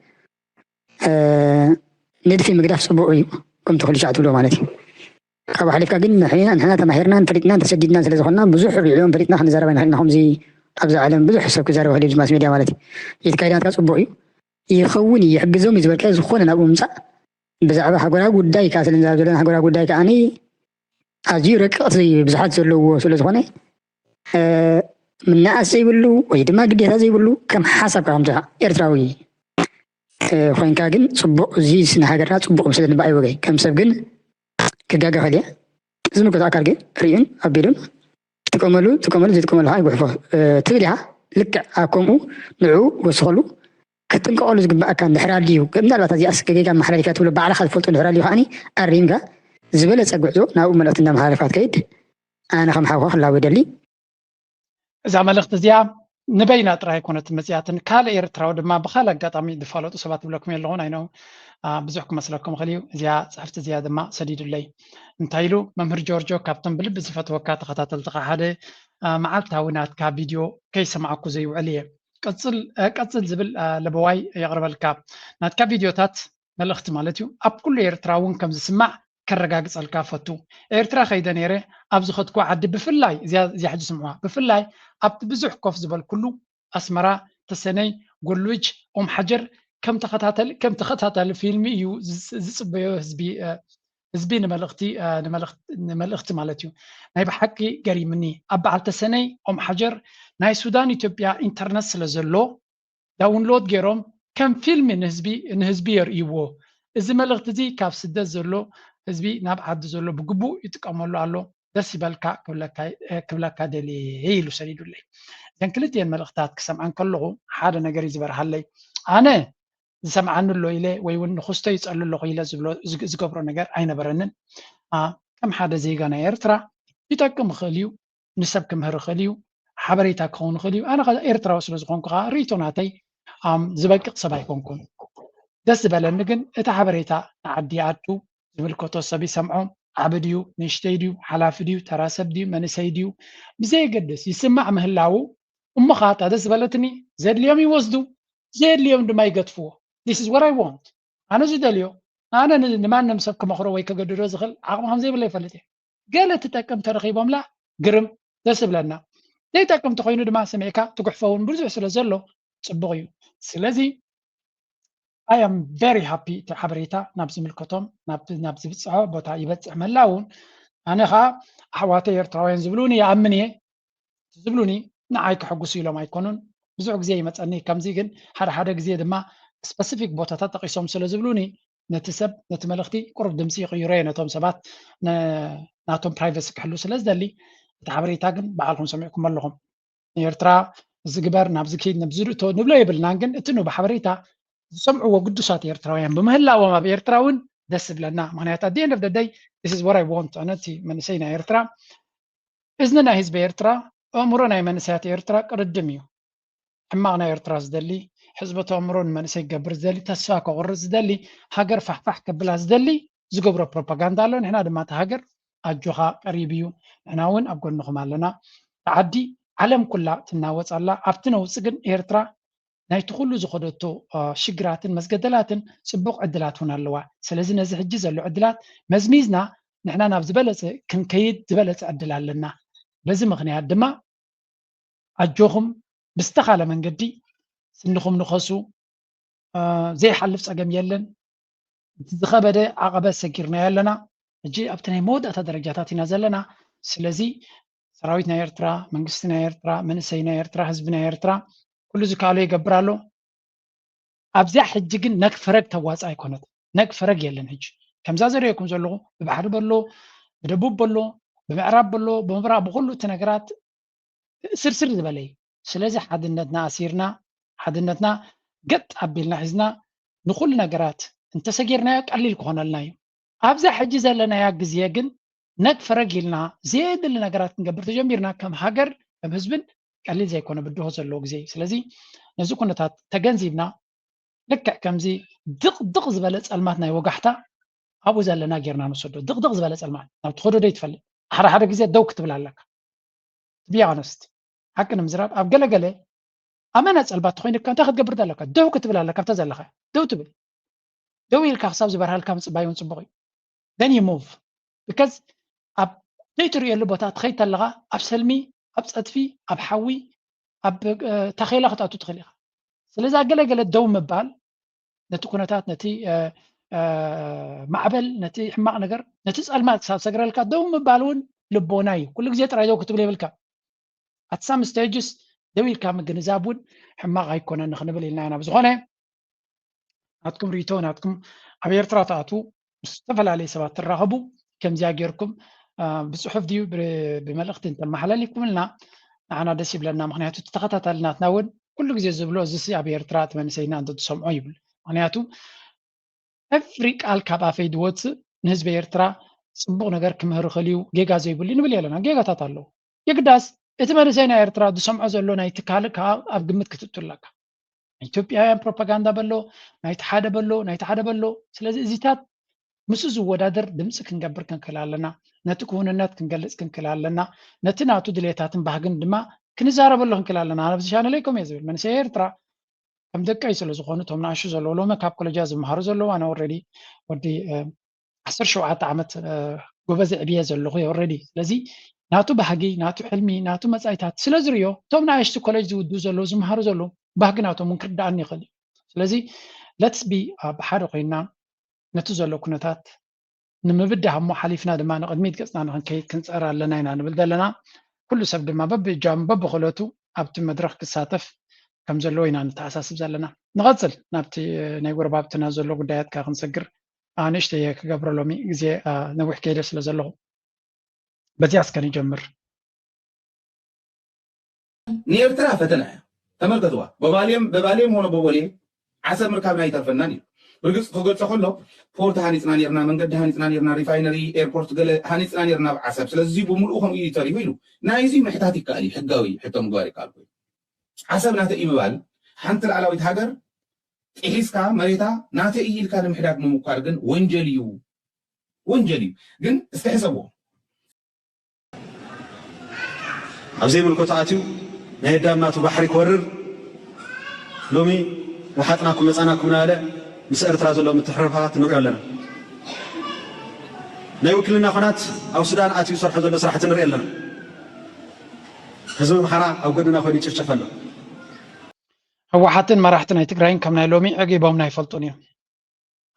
ንድፊ ምግዳፍ ፅቡቅ እዩ ከምቲ ኩሉ ሻዕ ትብሎ ማለት እዩ ካብኡ ሓሊፍካ ግን ንሕና ንሕና ተማሂርናን ፈሊጥናን ተሰዲድናን ስለ ዝኾንና ብዙሕ ሪዕዮም ፈሊጥና ክንዛረብ ኣይንኽእልና ከምዚ ኣብዚ ዓለም ብዙሕ ሰብ ክዛረብ ክእል ኣብዚ ማስ ሜድያ ማለት እዩ ይትካይዳትካ ፅቡቅ እዩ ይኸውን እዩ ይሕግዞም እዩ ዝበልካ ዝኾነ ናብኡ ምምፃእ ብዛዕባ ሃገራዊ ጉዳይ ከዓ ስለ ንዛረብ ዘለና ሃገራዊ ጉዳይ ከዓ ኣዝዩ ረቅቕቲ ብዙሓት ዘለዎ ስለ ዝኾነ ምናኣስ ዘይብሉ ወይ ድማ ግዴታ ዘይብሉ ከም ሓሳብ ካብ ኤርትራዊ ኮይንካ ግን ፅቡቅ እዚ ንሃገርና ፅቡቅ ምስለኒ ብኣይ ወገይ ከም ሰብ ግን ክጋገ ከልየ ዝምልከቶ ኣካል ግን ርእዩን ኣቢሉን ጥቀመሉ ጥቀመሉ ዝጥቀመሉ ከዓ ይጉሕፎ ትብል ኢኻ ልክዕ ኣብ ከምኡ ንዑ ወስኸሉ ክትጥንቀቐሉ ዝግባኣካ እንድሕር ኣልዩ ምናልባት ኣዚኣ ስገጌጋ መሓላሊካ ትብሎ ባዕልኻ ዝፈልጦ እንድሕር ኣልዩ ከዓኒ ኣሪምካ ዝበለፀ ጉዕዞ ናብኡ መልእክቲ እንዳመሓላለፍካ ትከይድ ኣነ ከም ሓውካ ክላወ ይደሊ እዛ መልእክቲ እዚኣ ንበይና ጥራይ ኣይኮነትን መፅያትን ካልእ ኤርትራዊ ድማ ብካልእ ኣጋጣሚ ዝፋለጡ ሰባት ይብለኩም ኣለኹ ናይ ብዙሕ ክመስለኩም ይኽእል እዩ እዚኣ ፅሕፍቲ እዚኣ ድማ ሰዲዱለይ እንታይ ኢሉ መምህር ጆርጆ ካብቶም ብልቢ ዝፈትወካ ተኸታተልትኻ ሓደ መዓልታዊ ናትካ ቪድዮ ከይሰማዕኩ ዘይውዕል እየ ቀፅል ዝብል ለበዋይ የቕርበልካ ናትካ ቪድዮታት መልእኽቲ ማለት እዩ ኣብ ኩሉ ኤርትራ እውን ከም ዝስማዕ ከረጋግፀልካ ፈቱ ኤርትራ ከይደ ነይረ ኣብ ዝኸድኩ ዓዲ ብፍላይ እዚኣ ሕጂ ስምዑዋ ብፍላይ ኣብቲ ብዙሕ ኮፍ ዝበልኩሉ ኣስመራ ተሰነይ ጎሉጅ ኦም ሓጀር ከም ተኸታተሊ ከም ተኸታታሊ ፊልሚ እዩ ዝፅበዮ ህዝቢ ህዝቢ ንመልእኽቲ ንመልእኽቲ ማለት እዩ ናይ ብሓቂ ገሪምኒ ኣብ በዓል ተሰነይ ኦም ሓጀር ናይ ሱዳን ኢትዮጵያ ኢንተርነት ስለ ዘሎ ዳውንሎድ ገይሮም ከም ፊልሚ ንህዝቢ የርእይዎ እዚ መልእኽቲ እዚ ካብ ስደት ዘሎ ህዝቢ ናብ ዓዲ ዘሎ ብግቡእ ይጥቀመሉ ኣሎ ደስ ይበልካ ክብለካ ደልየ ኢሉ ሰዲዱለይ። እዘን ክልቲኤን መልእኽታት ክሰምዐን ከለኹ ሓደ ነገር እዩ ዝበርሃለይ። ኣነ ዝሰምዓኒ ኣሎ ኢለ ወይ እውን ንክስቶ ይፀሉ ኣለኹ ኢለ ዝብሎ ዝገብሮ ነገር ኣይነበረንን። ከም ሓደ ዜጋ ናይ ኤርትራ ይጠቅም ይኽእል እዩ፣ ንሰብ ክምህር ይኽእል እዩ፣ ሓበሬታ ክኸውን ይኽእል እዩ። ኣነ ኤርትራዊ ስለ ዝኾንኩ ከዓ ርእይቶ ናተይ ዝበቅቕ ሰብ ኣይኮንኩን። ደስ ዝበለኒ ግን እቲ ሓበሬታ ንዓዲ ይኣቱ፣ ዝምልከቶ ሰብ ይሰምዖ። ዓቢ ድዩ ንእሽተይ ድዩ ሓላፊ ድዩ ተራ ሰብ ድዩ መንእሰይ ድዩ ብዘየገድስ ይስማዕ ምህላዉ፣ እሞ ከዓ እታ ደስ ዝበለትኒ ዘድልዮም ይወስዱ፣ ዘየድልዮም ድማ ይገድፍዎ። This is what I want። ኣነ ዝደልዮ ኣነ ንማንም ሰብ ክመኽሮ ወይ ከገድዶ ዝኽእል ዓቕሚ ከም ዘይብለ ይፈልጥ እየ። ገለ ትጠቅም ተረኺቦምላ ግርም ደስ ይብለና። ዘይጠቅም ተኮይኑ ድማ ስሚዕካ ትጉሕፈ እውን ብዙሕ ስለ ዘሎ ፅቡቕ እዩ። ስለዚ I am very happy እቲ ሓበሬታ ናብ ዝምልከቶም ናብ ዝብፅሖ ቦታ ይበፅሕ ምህላው። ኣነ ከዓ ኣሕዋተይ ኤርትራውያን ዝብሉኒ ይኣምን እየ። ዝብሉኒ ንዓይ ከሐጉሱ ኢሎም ኣይኮኑን። ብዙሕ ግዜ ይመፀኒ ከምዚ፣ ግን ሓደ ሓደ ግዜ ድማ ስፐሲፊክ ቦታታት ጠቂሶም ስለ ዝብሉኒ ነቲ ሰብ ነቲ መልእኽቲ ቁሩብ ድምፂ ይቕይሮ እየ ነቶም ሰባት ናቶም ፕራይቨሲ ክሕሉ ስለ ዝደሊ። እቲ ሓበሬታ ግን ባዕልኹም ሰሚዕኩም ኣለኹም። ንኤርትራ ዝግበር ናብዚ ኪድ ነብዚ ርእቶ ንብሎ የብልናን፣ ግን እቲ ንቡ ሓበሬታ ዝሰምዕዎ ግዱሳት ኤርትራውያን ብምህላዎም ኣብ ኤርትራ እውን ደስ ዝብለና። ምክንያቱ ኣዲ ኤንድ ደደይ ስ ወር ኣይ ዋንት ኣነቲ መንእሰይ ናይ ኤርትራ እዝኒ ናይ ህዝቢ ኤርትራ፣ ኣእምሮ ናይ መንእሰያት ኤርትራ ቅርድም እዩ። ሕማቕ ናይ ኤርትራ ዝደሊ፣ ሕጽበት ኣእምሮ ንመንእሰይ ክገብር ዝደሊ፣ ተስፋ ከቑርጽ ዝደሊ፣ ሃገር ፋሕፋሕ ከብላ ዝደሊ ዝገብሮ ፕሮፓጋንዳ ኣሎ። ንሕና ድማ እቲ ሃገር ኣጆኻ ቀሪብ እዩ፣ ንሕና እውን ኣብ ጎንኹም ኣለና። እቲ ዓዲ ዓለም ኩላ ትናወጽ ኣላ። ኣብቲ ነውጺ ግን ኤርትራ ናይቲ ኩሉ ዝኸደቶ ሽግራትን መስገደላትን ጽቡቕ ዕድላት እውን ኣለዋ። ስለዚ ነዚ ሕጂ ዘሎ ዕድላት መዝሚዝና ንሕና ናብ ዝበለጸ ክንከይድ ዝበለጸ ዕድል ኣለና። በዚ ምኽንያት ድማ ኣጆኹም ብዝተኻለ መንገዲ ስንኹም ንኸሱ፣ ዘይሓልፍ ጸገም የለን። እቲ ዝኸበደ ዓቐበት ሰጊርናዮ ኣለና። ሕጂ ኣብቲ ናይ መወዳእታ ደረጃታት ኢና ዘለና። ስለዚ ሰራዊት ናይ ኤርትራ፣ መንግስቲ ናይ ኤርትራ፣ መንእሰይ ናይ ኤርትራ፣ ህዝቢ ናይ ኤርትራ ኩሉ ዝከኣሎ ይገብር ኣሎ። ኣብዚኣ ሕጂ ግን ነግ ፈረግ ተዋጽእ ኣይኮነት። ነግ ፈረግ የለን። ሕጂ ከምዛ ዘርእየኩም ዘለኹ ብባሕሪ በሎ፣ ብደቡብ በሎ፣ ብምዕራብ በሎ፣ ብምብራቕ፣ ብኩሉ እቲ ነገራት ስርስር ዝበለ እዩ። ስለዚ ሓድነትና ኣሲርና፣ ሓድነትና ገጥ ኣቢልና ሒዝና ንኩሉ ነገራት እንተሰጊርናዮ ቀሊል ክኾነልና እዩ። ኣብዛ ሕጂ ዘለናያ ግዜ ግን ነግ ፈረግ ኢልና ዘየድሊ ነገራት ክንገብር ተጀሚርና ከም ሃገር ከም ህዝብን ቀሊል ዘይኮነ ብድሆ ዘለዎ ግዜ እዩ። ስለዚ ነዚ ኩነታት ተገንዚብና ልክዕ ከምዚ ድቕድቕ ዝበለ ጸልማት ናይ ወጋሕታ ኣብኡ ዘለና ጌርና ንወሰዶ። ድቕድቕ ዝበለ ጸልማት ናብ ትኸዶ ደይትፈልጥ። ሓደ ሓደ ግዜ ደው ክትብል ኣለካ። ቢያነስት ሓቂ ንምዝራብ ኣብ ገለገለ ኣመና ጸልማት ተኮይንካ እንታይ ክትገብር ኣለካ? ደው ክትብል ኣለካ። ኣብታ ዘለካ ደው ትብል። ደው ኢልካ ክሳብ ዝበርሃልካ ምጽባይ እውን ጽቡቕ እዩ። Then you move because ኣብ ዘይትርእየሉ ቦታ ትኸይድ ተለኻ ኣብ ሰልሚ፣ ኣብ ጸድፊ፣ ኣብ ሓዊ፣ ኣብ ታኼላ ክትኣቱ ትኽእል ኢኻ። ስለዚ ኣገለገለ ደው ምባል ነቲ ኩነታት፣ ነቲ ማዕበል፣ ነቲ ሕማቕ ነገር፣ ነቲ ጸልማት ክሳብ ሰግረልካ ደው ምባል እውን ልቦና እዩ። ኩሉ ግዜ ጥራይ ደው ክትብል የብልካ። At some stages ደው ኢልካ ምግንዛብ እውን ሕማቕ ኣይኮነን ክንብል ኢልና ኢና። ብዝኾነ ናትኩም ርእይቶ፣ ናትኩም ኣብ ኤርትራ ትኣትዉ ምስ ዝተፈላለዩ ሰባት ትራኸቡ ከምዚኣ ጌርኩም ብፅሑፍ ድዩ ብመልእኽቲ እንተመሓላሊፍኩምልና ንዓና ደስ ይብለና። ምክንያቱ እቲ ተኸታታሊ ናትና እውን ኩሉ ግዜ ዝብሎ እዚ ኣብ ኤርትራ እቲ መንእሰይና እንተትሰምዖ ይብል። ምክንያቱ ኤቭሪ ቃል ካብ ኣፈይ ዝወፅእ ንህዝቢ ኤርትራ ፅቡቕ ነገር ክምህር ይኽእል እዩ፣ ጌጋ ዘይብሉ ንብል ኣለና። ጌጋታት ኣለዉ። የግዳስ እቲ መንእሰይ ናይ ኤርትራ ዝሰምዖ ዘሎ ናይ ትካል ከዓ ኣብ ግምት ክትእቱ ኣለካ። ናይ ኢትዮጵያውያን ፕሮፓጋንዳ በሎ፣ ናይቲ ሓደ በሎ፣ ናይቲ ሓደ በሎ። ስለዚ እዚታት ምስኡ ዝወዳደር ድምፂ ክንገብር ክንክእል ኣለና። ነቲ ክውንነት ክንገልፅ ክንክእል ኣለና። ነቲ ናቱ ድሌታትን ባህግን ድማ ክንዛረበሉ ክንክእል ኣለና። ኣብዚ ቻነለይ ከምኡ እየ ዝብል። መንእሰይ ኤርትራ ከም ደቀይ ስለ ዝኾኑ እቶም ንኣሹ ዘለዉ ሎሚ ካብ ኮለጃ ዝመሃሩ ዘለዉ ኣነ ኦልሬዲ ወዲ ዓሰርተ ሸውዓተ ዓመት ጎበዝ ዕብየ ዘለኹ ኦልሬዲ። ስለዚ ናቱ ባህጊ፣ ናቱ ሕልሚ፣ ናቱ መጻኢታት ስለ ዝርእዮ እቶም ንኣሽቱ ኮሌጅ ዝውድኡ ዘለዉ ዝመሃሩ ዘለዉ ባህጊ ናቶም እውን ክርዳኣኒ ይኽእል እዩ። ስለዚ let's be ብሓደ ኮይና ነቲ ዘሎ ኩነታት ንምብዳህ እሞ ሓሊፍና ድማ ንቕድሚት ገጽና ንክንከይድ ክንጽዕር ኣለና ኢና ንብል ዘለና። ኩሉ ሰብ ድማ በብእጃሙ በብክእለቱ ኣብቲ መድረኽ ክሳተፍ ከም ዘለዎ ኢና ንተሓሳስብ ዘለና። ንቐጽል ናብቲ ናይ ጎረባብትና ዘሎ ጉዳያት ከኣ ክንሰግር ኣንእሽተይ እየ ክገብሮ ሎሚ ግዜ ነዊሕ ከይደ ስለ ዘለኹ። በዚያ እስከ ንጀምር። ንኤርትራ ፈተና እያ። ተመልከትዋ። በባሌም በባሌም ሆነ በቦሌ ዓሰብ ምርካብና ኣይተርፈናን እዩ። ብርግጽ ክገልጾ ከሎ ፖርት ሃኒጽና ኔርና፣ መንገዲ ሃኒጽና ኔርና፣ ሪፋይነሪ፣ ኤርፖርት ገለ ሃኒጽና ኔርና ኣብ ዓሰብ። ስለዚ ብምሉኡ ከምኡ እዩ ተሪፉ ኢሉ ናይ እዚ ምሕታት ይከኣል እዩ፣ ሕጋዊ ሕቶ ምግባር ይከኣል ኮይኑ ዓሰብ ናተይ እዩ ምባል ሓንቲ ላዕላዊት ሃገር ጥሒስካ መሬታ ናተይ እዩ ኢልካ ንምሕዳግ ምሙኳር ግን ወንጀል እዩ፣ ወንጀል እዩ። ግን እስቲ ሕሰብዎ። ኣብ ዘይምልከቶ ኣትዩ ናይ ኣዳም ናቱ ባሕሪ ክወርር ሎሚ ወሓጥናኩም መጻናኩም እናበለ ምስ ኤርትራ ዘሎ ምትሕርፋት ንሪኦ ኣለና። ናይ ውክልና ኹናት ኣብ ሱዳን ኣትዩ ዝሰርሖ ዘሎ ስራሕቲ ንሪኦ ኣለና። ህዝቢ ኣምሓራ ኣብ ጎድና ኮይኑ ይጭፍጨፍ ኣሎ። ህወሓትን መራሕቲ ናይ ትግራይን ከም ናይ ሎሚ ዕጊቦምና ኣይፈልጡን እዮም።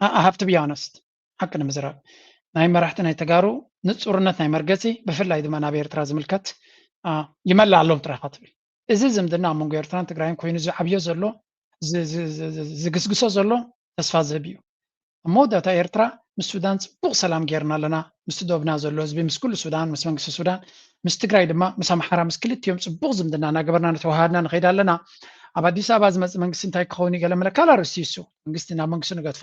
I have to be honest፣ ሓቂ ንምዝራብ ናይ መራሕቲ ናይ ተጋሩ ንጹርነት ናይ መርገጺ ብፍላይ ድማ ናብ ኤርትራ ዝምልከት ይመላእ ኣሎም ጥራይ ኢኻ ትብል። እዚ ዝምድና ኣብ መንጎ ኤርትራን ትግራይን ኮይኑ ዝዓብዮ ዘሎ ዝግስግሶ ዘሎ ተስፋ ዝህብ እዩ። ኣብ መወዳእታ ኤርትራ ምስ ሱዳን ጽቡቕ ሰላም ጌርና ኣለና። ምስቲ ዶብና ዘሎ ህዝቢ፣ ምስ ኩሉ ሱዳን፣ ምስ መንግስቲ ሱዳን፣ ምስ ትግራይ ድማ፣ ምስ ኣምሓራ፣ ምስ ክልቲኦም ጽቡቕ ዝምድና እናገበርና እናተዋሃሃድና ንኸይድ ኣለና። ኣብ ኣዲስ ኣበባ ዝመጽእ መንግስቲ እንታይ ክኸውን እዩ? ገለ መለ ካልእ ኣርእስቲ እዩ እሱ። መንግስቲ ናብ መንግስቲ ንገድፎ።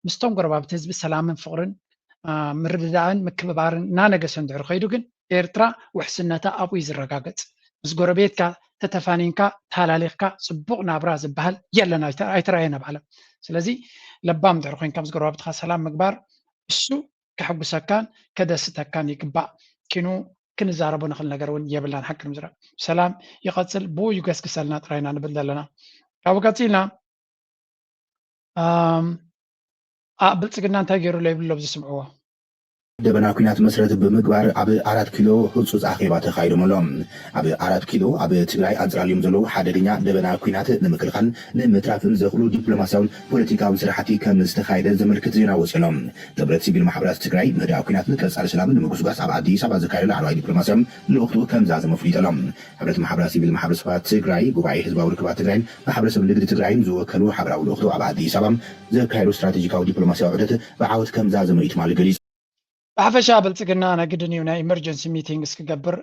ምስቶም ጎረባብቲ ህዝቢ ሰላምን ፍቕርን ምርድዳእን ምክብባርን እናነገሰ እንድሕር ከይዱ ግን ኤርትራ ውሕስነታ ኣብኡ እዩ ዝረጋገጽ። ምስ ጎረቤትካ ተተፋኒንካ ተሃላሊኽካ ጽቡቕ ናብራ ዝበሃል የለን፣ ኣይተራእየን ኣብ ዓለም። ስለዚ ለባም እንድሕር ኮይንካ ምስ ጎረባብትኻ ሰላም ምግባር እሱ ከሐጉሰካን ከደስተካን ይግባእ። ኪኑ ክንዛረቦ ንኽእል ነገር እውን የብላን። ሓቂ ንምዝራብ ሰላም ይቐጽል፣ ብኡ ይገስግሰልና ጥራይና ንብል ዘለና። ካብኡ ቀጺልና ብልጽግና እንታይ ገይሩ ኣሎ ይብሉ ኣሎ ዝስምዕዎ። ደበና ኲናት መስረት ብምግባር ኣብ ኣራት ኪሎ ህጹጽ ኣኼባ ተኻይዶም ኣሎ። ኣብ ኣራት ኪሎ ኣብ ትግራይ ኣንጻር ኣልዮም ዘለዉ ሓደገኛ ደበና ኲናት ንምክልኻል ንምትራፍን ዘኽእሉ ዲፕሎማስያውን ፖለቲካውን ስራሕቲ ከም ዝተኻየደ ዘመልክት ዜና ወጺኡ ኣሎ። ሕብረት ሲቪል ማሕበራት ትግራይ ምህዳእ ኲናትን ቀጻሊ ሰላምን ንምጉስጓስ ኣብ ኣዲስ ኣበባ ዘካየዶ ላዕለዋይ ዲፕሎማስያዊ ልኡኽቱ ከም ዛዘመ ኣፍሊጡ ኣሎ። ሕብረት ማሕበራት ሲቪል ማሕበረሰባት ትግራይ ጉባኤ ህዝባዊ ርክባት ትግራይን ማሕበረሰብ ንግዲ ትግራይን ዝወከሉ ሓበራዊ ልኡኽቱ ኣብ ኣዲስ ኣበባ ዘካየዶ ስትራቴጂካዊ ዲፕሎማስያዊ ዑደት ብዓወት ከም ዛዘመ እዩ ትማሊ ገሊጹ። ብሓፈሻ ብልጽግና ናይ ግድን እዩ ናይ ኢመርጀንሲ ሚቲንግስ ክገብር።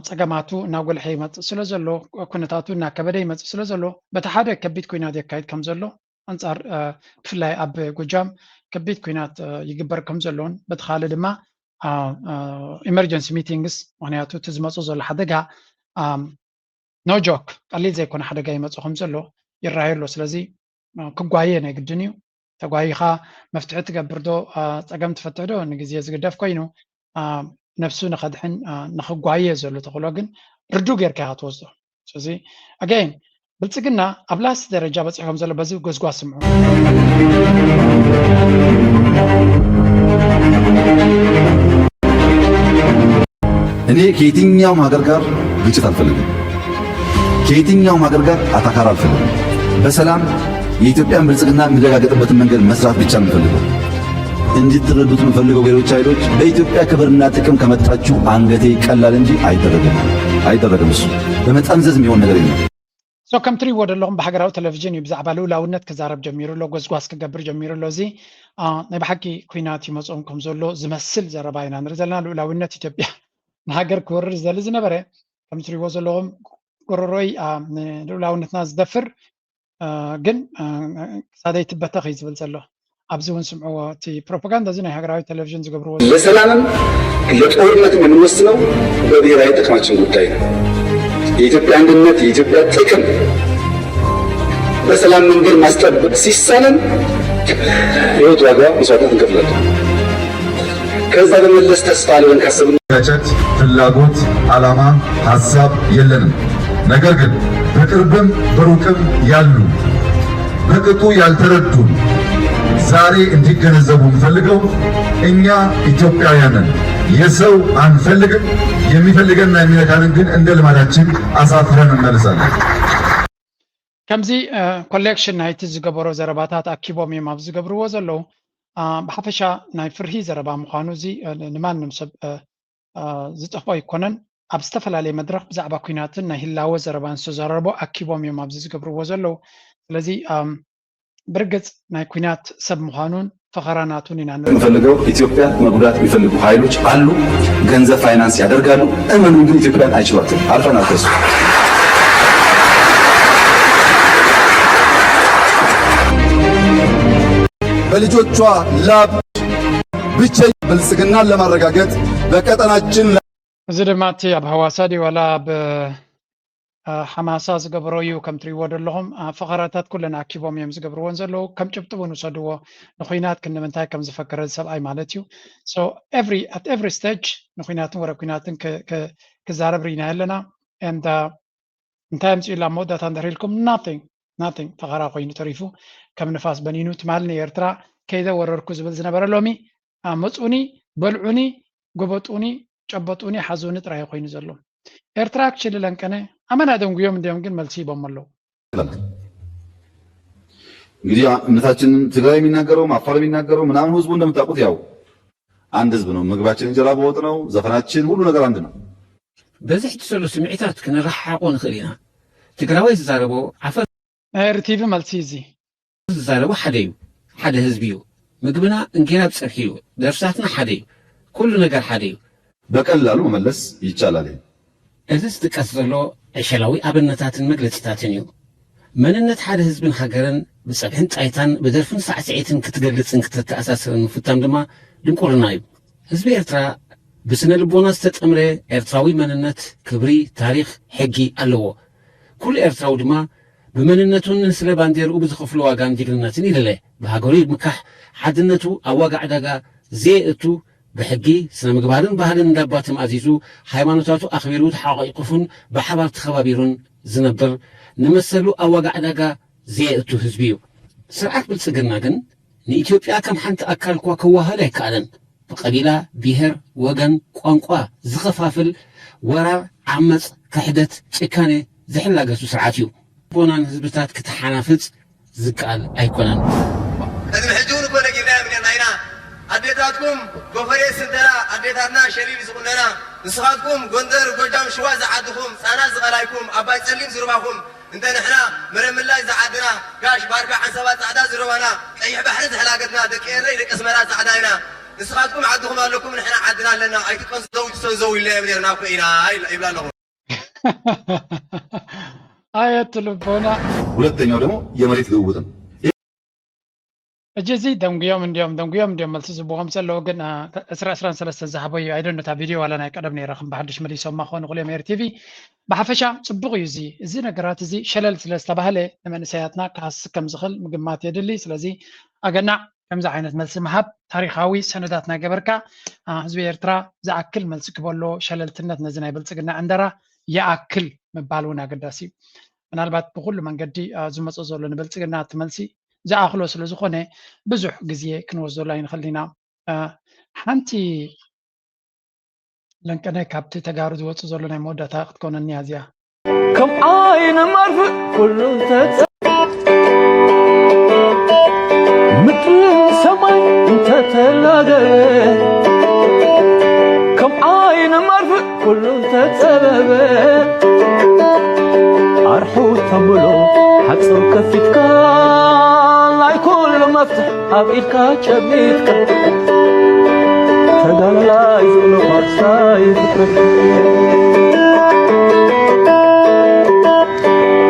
ጸገማቱ እናጎልሐ ይመጽእ ስለ ዘሎ፣ ኩነታቱ እናከበደ ይመጽእ ስለ ዘሎ፣ በቲ ሓደ ከቢድ ኲናት የካይድ ከም ዘሎ ኣንጻር ብፍላይ ኣብ ጎጃም ከቢድ ኲናት ይግበር ከም ዘሎን በቲ ካልእ ድማ ኢመርጀንሲ ሚቲንግስ፣ ምኽንያቱ እቲ ዝመጽእ ዘሎ ሓደጋ ኖ ጆክ፣ ቀሊል ዘይኮነ ሓደጋ ይመጽእ ከም ዘሎ ይረኣዩ ኣሎ። ስለዚ ክጓየ ናይ ግድን እዩ። ተጓይኻ መፍትሒ ትገብር ዶ ጸገም ትፈትሕ ዶ ንግዜ ዝግደፍ ኮይኑ፣ ነብሱ ንኸድሕን ንኽጓየ ዘሎ ተኽእሎ ግን ርዱእ ጌርካ ኢኻ ትወስዶ። ስለዚ ኣገይን ብልጽግና ኣብ ላስት ደረጃ በጺሑ ከም ዘሎ በዚ ጎስጓስ ስምዑ። እኔ ከየትኛውም ሀገር ጋር ግጭት አልፈልግም። ከየትኛውም ሀገር ጋር አታካራ አልፈልግም። በሰላም የኢትዮጵያን ብልጽግና የሚረጋገጥበትን መንገድ መስራት ብቻ ነው የምፈልገው። እንድትረዱት የምፈልገው ሌሎች ኃይሎች በኢትዮጵያ ክብርና ጥቅም ከመጣችሁ አንገቴ ይቀላል እንጂ አይደረግም፣ አይደረግም። እሱ በመጠምዘዝ የሚሆን ነገር የለም። So ከም ትሪእዎ ዘለኹም ብሃገራዊ ቴሌቪዥን እዩ ብዛዕባ ልኡላውነት ክዛረብ ጀሚሩ ኣሎ፣ ጎስጓስ ክገብር ጀሚሩ ኣሎ። እዚ ናይ ብሓቂ ኲናት ይመፅኦም ከም ዘሎ ዝመስል ዘረባ ኢና ንርኢ ዘለና። ልኡላውነት ኢትዮጵያ ንሃገር ክወርር ዝደሊ ዝነበረ ከም ትሪእዎ ዘለኹም ጎረሮይ ንልኡላውነትና ዝደፍር ግን ክሳደይ ትበተኽ እዩ ዝብል ዘሎ። ኣብዚ እውን ስምዕዎ፣ እቲ ፕሮፓጋንዳ እዚ ናይ ሃገራዊ ቴሌቪዥን ዝገብርዎ ለሰላምም ለጦርነትም የምንወስነው በብሔራዊ ጥቅማችን ጉዳይ ነው። የኢትዮጵያ አንድነት፣ የኢትዮጵያ ጥቅም በሰላም መንገድ ማስጠበቅ ሲሳነን ህይወት ዋጋ መስዋዕትነት እንከፍላለን። ከዛ በመለስ ተስፋ አለን ካሰብን መጋጨት ፍላጎት፣ ዓላማ፣ ሐሳብ የለንም። ነገር ግን በቅርብም በሩቅም ያሉ በቅጡ ያልተረዱን ዛሬ እንዲገነዘቡ የምፈልገው እኛ ኢትዮጵያውያንን የሰው አንፈልግም፣ የሚፈልገንና የሚነካንን ግን እንደ ልማዳችን አሳፍረን እንመልሳለን። ከምዚ ኮሌክሽን ናይቲ ዝገበሮ ዘረባታት ኣኪቦም እዮም ኣብ ዝገብርዎ ዘለዉ። ብሓፈሻ ናይ ፍርሂ ዘረባ ምዃኑ እዚ ንማንም ሰብ ዝጠፍኦ ኣይኮነን። ኣብ ዝተፈላለየ መድረኽ ብዛዕባ ኲናትን ናይ ህላወ ዘረባን ዝተዘረቦ ኣኪቦም እዮም ኣብዚ ዝገብርዎ ዘለዉ። ስለዚ ብርግጽ ናይ ኲናት ሰብ ምዃኑን ፈኸራ ናቱን ኢና ንርኢ። የምፈልገው ኢትዮጵያን መጉዳት የሚፈልጉ ኃይሎች አሉ። ገንዘብ ፋይናንስ ያደርጋሉ። እመኑኝ ግን ኢትዮጵያን አይችሏትም። አልፈናል ከሱ። በልጆቿ ላብ ብቸኛ ብልጽግናን ለማረጋገጥ በቀጠናችን እዚ ድማ እቲ ኣብ ሃዋሳ ድዩ ዋላ ኣብ ሓማሳ ዝገበሮ እዩ። ከም ትሪእዎ ዘለኹም ፈኸራታት ኩለን ኣኪቦም እዮም ዝገብርዎን ዘለዉ። ከም ጭብጢ እውን ውሰድዎ። ንኹናት ክንምንታይ ከም ዝፈከረ ሰብኣይ ማለት እዩ። So every at every stage ንኹናትን ወረ ኩናትን ክዛረብ ርኢና ኣለና። And እንታይ ኣምፅኡ ኢላ መወዳእታ እንድሕር ኢልኩም nothing nothing ፈኸራ ኮይኑ ተሪፉ። ከም ንፋስ በኒኑ ትማሊ ንኤርትራ ከይደ ወረርኩ ዝብል ዝነበረ ሎሚ ኣመፁኒ፣ በልዑኒ፣ ጎበጡኒ፣ ጨበጡኒ፣ ሓዙኒ ጥራይ ኮይኑ ዘሎ። ኤርትራ actually ለንቀነ ኣመና ደንጉዮም እንዲዮም ግን መልሲ ሂቦም ኣለዉ። እንግዲህ እምነታችንን ትግራይ የሚናገረውም አፋር የሚናገረው ምናምን ህዝቡ እንደምታውቁት ያው አንድ ህዝብ ነው። ምግባችን እንጀራ በወጥ ነው። ዘፈናችን ሁሉ ነገር አንድ ነው። በዚ ሕጂ ዘሎ ስምዒታት ክንረሓሓቆ ንኽእል ኢና። ትግራዋይ ዝዛረቦ ዓፈር ኤርቲቪ መልሲ እዚ ዝዛረቦ ሓደ እዩ። ሓደ ህዝቢ እዩ። ምግብና እንጌራ ብፀብሒ እዩ። ደርፍታትና ሓደ እዩ። ኩሉ ነገር ሓደ እዩ። በቀላሉ መመለስ ይቻላል። እዚ ዝጥቀስ ዘሎ ዕሸላዊ ኣብነታትን መግለፂታትን እዩ። መንነት ሓደ ህዝብን ሃገርን ብፀብሕን ጣይታን ብደርፍን ሳዕስዒትን ክትገልፅን ክትተኣሳስርን ምፍታን ድማ ድንቁርና እዩ። ህዝቢ ኤርትራ ብስነ ልቦና ዝተጠምረ ኤርትራዊ መንነት፣ ክብሪ፣ ታሪኽ፣ ሕጊ ኣለዎ። ኩሉ ኤርትራዊ ድማ ብመንነቱን ንስለ ባንዴርኡ ብዝኸፍሎ ዋጋን ጅግንነትን ይልለ። ብሃገሩ ይምካሕ፣ ሓድነቱ ኣብ ዋጋ ዕዳጋ ዘየእቱ፣ ብሕጊ፣ ስነ ምግባርን ባህልን እንዳባ ተማእዚዙ፣ ሃይማኖታቱ ኣኽቢሩ ተሓቋቂፉን ብሓባር ተኸባቢሩን ዝነብር፣ ንመሰሉ ኣብ ዋጋ ዕዳጋ ዘየእቱ ህዝቢ እዩ። ስርዓት ብልጽግና ግን ንኢትዮጵያ ከም ሓንቲ ኣካል እኳ ከዋህል ኣይከኣለን። ብቐቢላ፣ ብሄር፣ ወገን፣ ቋንቋ ዝኸፋፍል ወራር፣ ዓመጽ፣ ክሕደት፣ ጭካኔ ዝሕላገሱ ስርዓት እዩ። ቦናን ህዝብታት ክትሓናፍጽ ዝከኣል ኣይኮነን። ቅድሚ ሕጂ እውን እኮ ነጊርናዮም ነርና ኢና። ኣዴታትኩም ጎፈሬ ስንተራ ኣዴታትና ሸሊል ዝቑነና፣ ንስኻትኩም ጎንደር፣ ጎጃም፣ ሽዋ ዝዓድኹም፣ ጻና ዝቐላይኩም፣ ኣባይ ጸሊም ዝሩባኹም፣ እንተ ንሕና መረምላይ ዝዓድና፣ ጋሽ ባርካ ዓንሰባ ጻዕዳ ዝረዋና፣ ቀይሕ ባሕሪ ዝሕላገትና፣ ደቂ ኤረይ ደቂ ኣስመራ ጻዕዳ ኢና። ንስኻትኩም ዓድኹም ኣለኩም፣ ንሕና ዓድና ኣለና። ኣይትቀንዘው፣ ትሰንዘው ኢልናዮም ነርና እኮ ኢና ይብላ ኣለኹ። ኣየት ልቦና። ሁለተኛው ደግሞ የመሬት ልውውጥ ነው። እጅ እዚ ደንጉዮም እንዲዮም ደንጉዮም እንዲዮም መልሲ ዝብዎም ዘለዉ ግን ዕስራ ዕስራን ሰለስተን ዝሃበዩ ኣይደኖ እታ ቪድዮ ዋላ ናይ ቀደም ነይራ ከም ብሓድሽ መሊሶማ ክኾኑ ክልኦም ኤር ቲቪ። ብሓፈሻ ጽቡቕ እዩ። እዚ እዚ ነገራት እዚ ሸለል ስለ ዝተባህለ ንመንእሰያትና ክሃስስ ከም ዝኽእል ምግማት የድሊ። ስለዚ ኣገናዕ ከምዚ ዓይነት መልሲ ምሃብ ታሪኻዊ ሰነዳት ናይ ገበርካ ህዝቢ ኤርትራ ዝኣክል መልሲ ክበሎ ሸለልትነት ነዚ ናይ ብልጽግና ዕንደራ ይኣክል ምባል እውን ኣገዳሲ እዩ። ምናልባት ብኩሉ መንገዲ ዝመጾ ዘሎ ንብልጽግና እቲ መልሲ ዝኣኽሎ ስለ ዝኾነ ብዙሕ ግዜ ክንወስደሉ ኣይንኽእል ኢና። ሓንቲ ለንቀነ ካብቲ ተጋሩ ዝወጽእ ዘሎ ናይ መወዳእታ ክትኮነኒ እያ እዚኣ። ከም ዓይኒ መርፍእ ኩሉ እንተጸ ምድርን ሰማይ እንተተላገበ ከም ዓይኒ መርፍእ ኩሉ እንተጸበበ ኣርሑ ተብሎ ሓጹር ከፊትካ ናይ ኩሉ መፍትሕ ኣብ ኢድካ ጨቢጥካ ተጋላይ ዝብሎ ኳርሳ ይፍቅር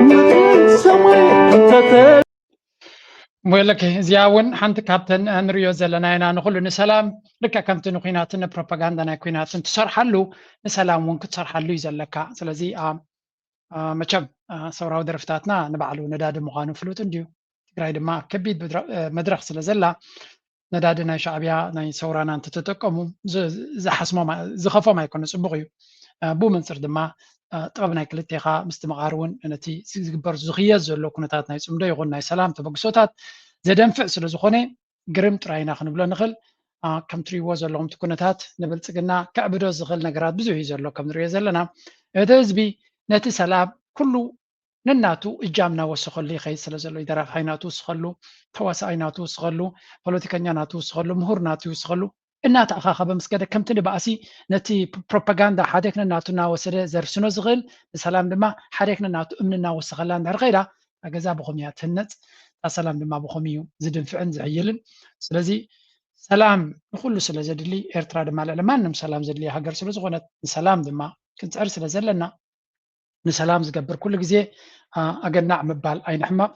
ምድሪ ሰማይ እንተተ ወለከ እዚኣ እውን ሓንቲ ካብተን ንሪኦ ዘለና ኢና። ንኩሉ ንሰላም ልክዕ ከምቲ ንኩናትን ንፕሮፓጋንዳ ናይ ኩናትን ትሰርሓሉ ንሰላም እውን ክትሰርሓሉ እዩ ዘለካ። ስለዚ መቸም ሰውራዊ ደርፍታትና ንባዕሉ ነዳዲ ምዃኑ ፍሉጥ እንድዩ። ትግራይ ድማ ከቢድ መድረኽ ስለ ዘላ ነዳዲ ናይ ሻዕቢያ ናይ ሰውራና እንትተጠቀሙ ዝሓስሞም ዝኸፎም ኣይኮነ ፅቡቕ እዩ። ብኡ መንፅር ድማ ጥበብ ናይ ክልቴኻ ምስትምቓር እውን ነቲ ዝግበር ዝኽየድ ዘሎ ኩነታት ናይ ፅምዶ ይኹን ናይ ሰላም ተበግሶታት ዘደንፍዕ ስለ ዝኾነ ግርም ጥራይ ኢና ክንብሎ ንኽእል። ከም ትሪእዎ ዘለኹም እቲ ኩነታት ንብልፅግና ከዕብዶ ዝኽእል ነገራት ብዙሕ እዩ ዘሎ። ከም ንሪኦ ዘለና እቲ ህዝቢ ነቲ ሰላም ኩሉ ነናቱ እጃም እናወሰኸሉ ይኸይድ ስለ ዘሎ ደራፋይ ናቱ ይውስኸሉ፣ ተዋሳኣይ ናቱ ይውስኸሉ፣ ፖለቲከኛ ናቱ ይውስኸሉ፣ ምሁር ናቱ ይውስኸሉ እናተኣኻኸበ ምስ ከደ ከምቲ ንባእሲ ነቲ ፕሮፓጋንዳ ሓደክ ነናቱ እናወሰደ ዘርስኖ ዝኽእል ንሰላም ድማ ሓደክ ነናቱ እምኒ እናወሰኸላ እንድሕር ከይዳ እታ ገዛ ብኹም እያ ትህነፅ። ሰላም ድማ ብኸም እዩ ዝድንፍዕን ዝሕይልን። ስለዚ ሰላም ንኩሉ ስለ ዘድሊ፣ ኤርትራ ድማ ልዕሊ ማንም ሰላም ዘድልያ ሃገር ስለ ዝኾነት፣ ንሰላም ድማ ክንፅዕር ስለ ዘለና፣ ንሰላም ዝገብር ኩሉ ግዜ ኣገናዕ ምባል ኣይንሕመቕ።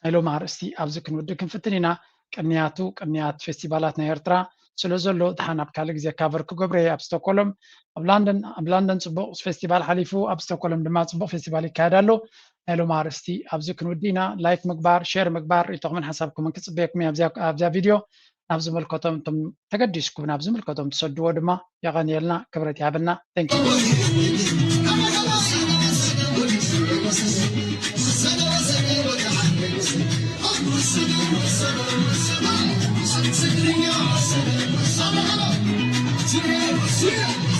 ናይ ሎም ኣርእስቲ ኣብዚ ክንውድእ ክንፍትን ኢና። ቅንያቱ ቅንያት ፌስቲቫላት ናይ ኤርትራ ስለ ዘሎ፣ ድሓን ኣብ ካልእ ግዜ ካቨር ክገብሮ እየ። ኣብ ስቶኮሎም ኣብ ላንደን ኣብ ላንደን ፅቡቕ ፌስቲቫል ሓሊፉ፣ ኣብ ስቶኮሎም ድማ ፅቡቕ ፌስቲቫል ይካየድ ኣሎ። ናይ ሎም ኣርእስቲ ኣብዚ ክንውድእ ኢና። ላይክ ምግባር፣ ሼር ምግባር፣ ርእይቶኹምን ሓሳብኩምን ክፅበየኩም እየ ኣብዚኣ ቪድዮ። ናብ ዝምልከቶም እቶም ተገዲስኩም ናብ ዝምልከቶም ትሰድዎ ድማ የቐንየልና፣ ክብረት ይሃበና። Thank you።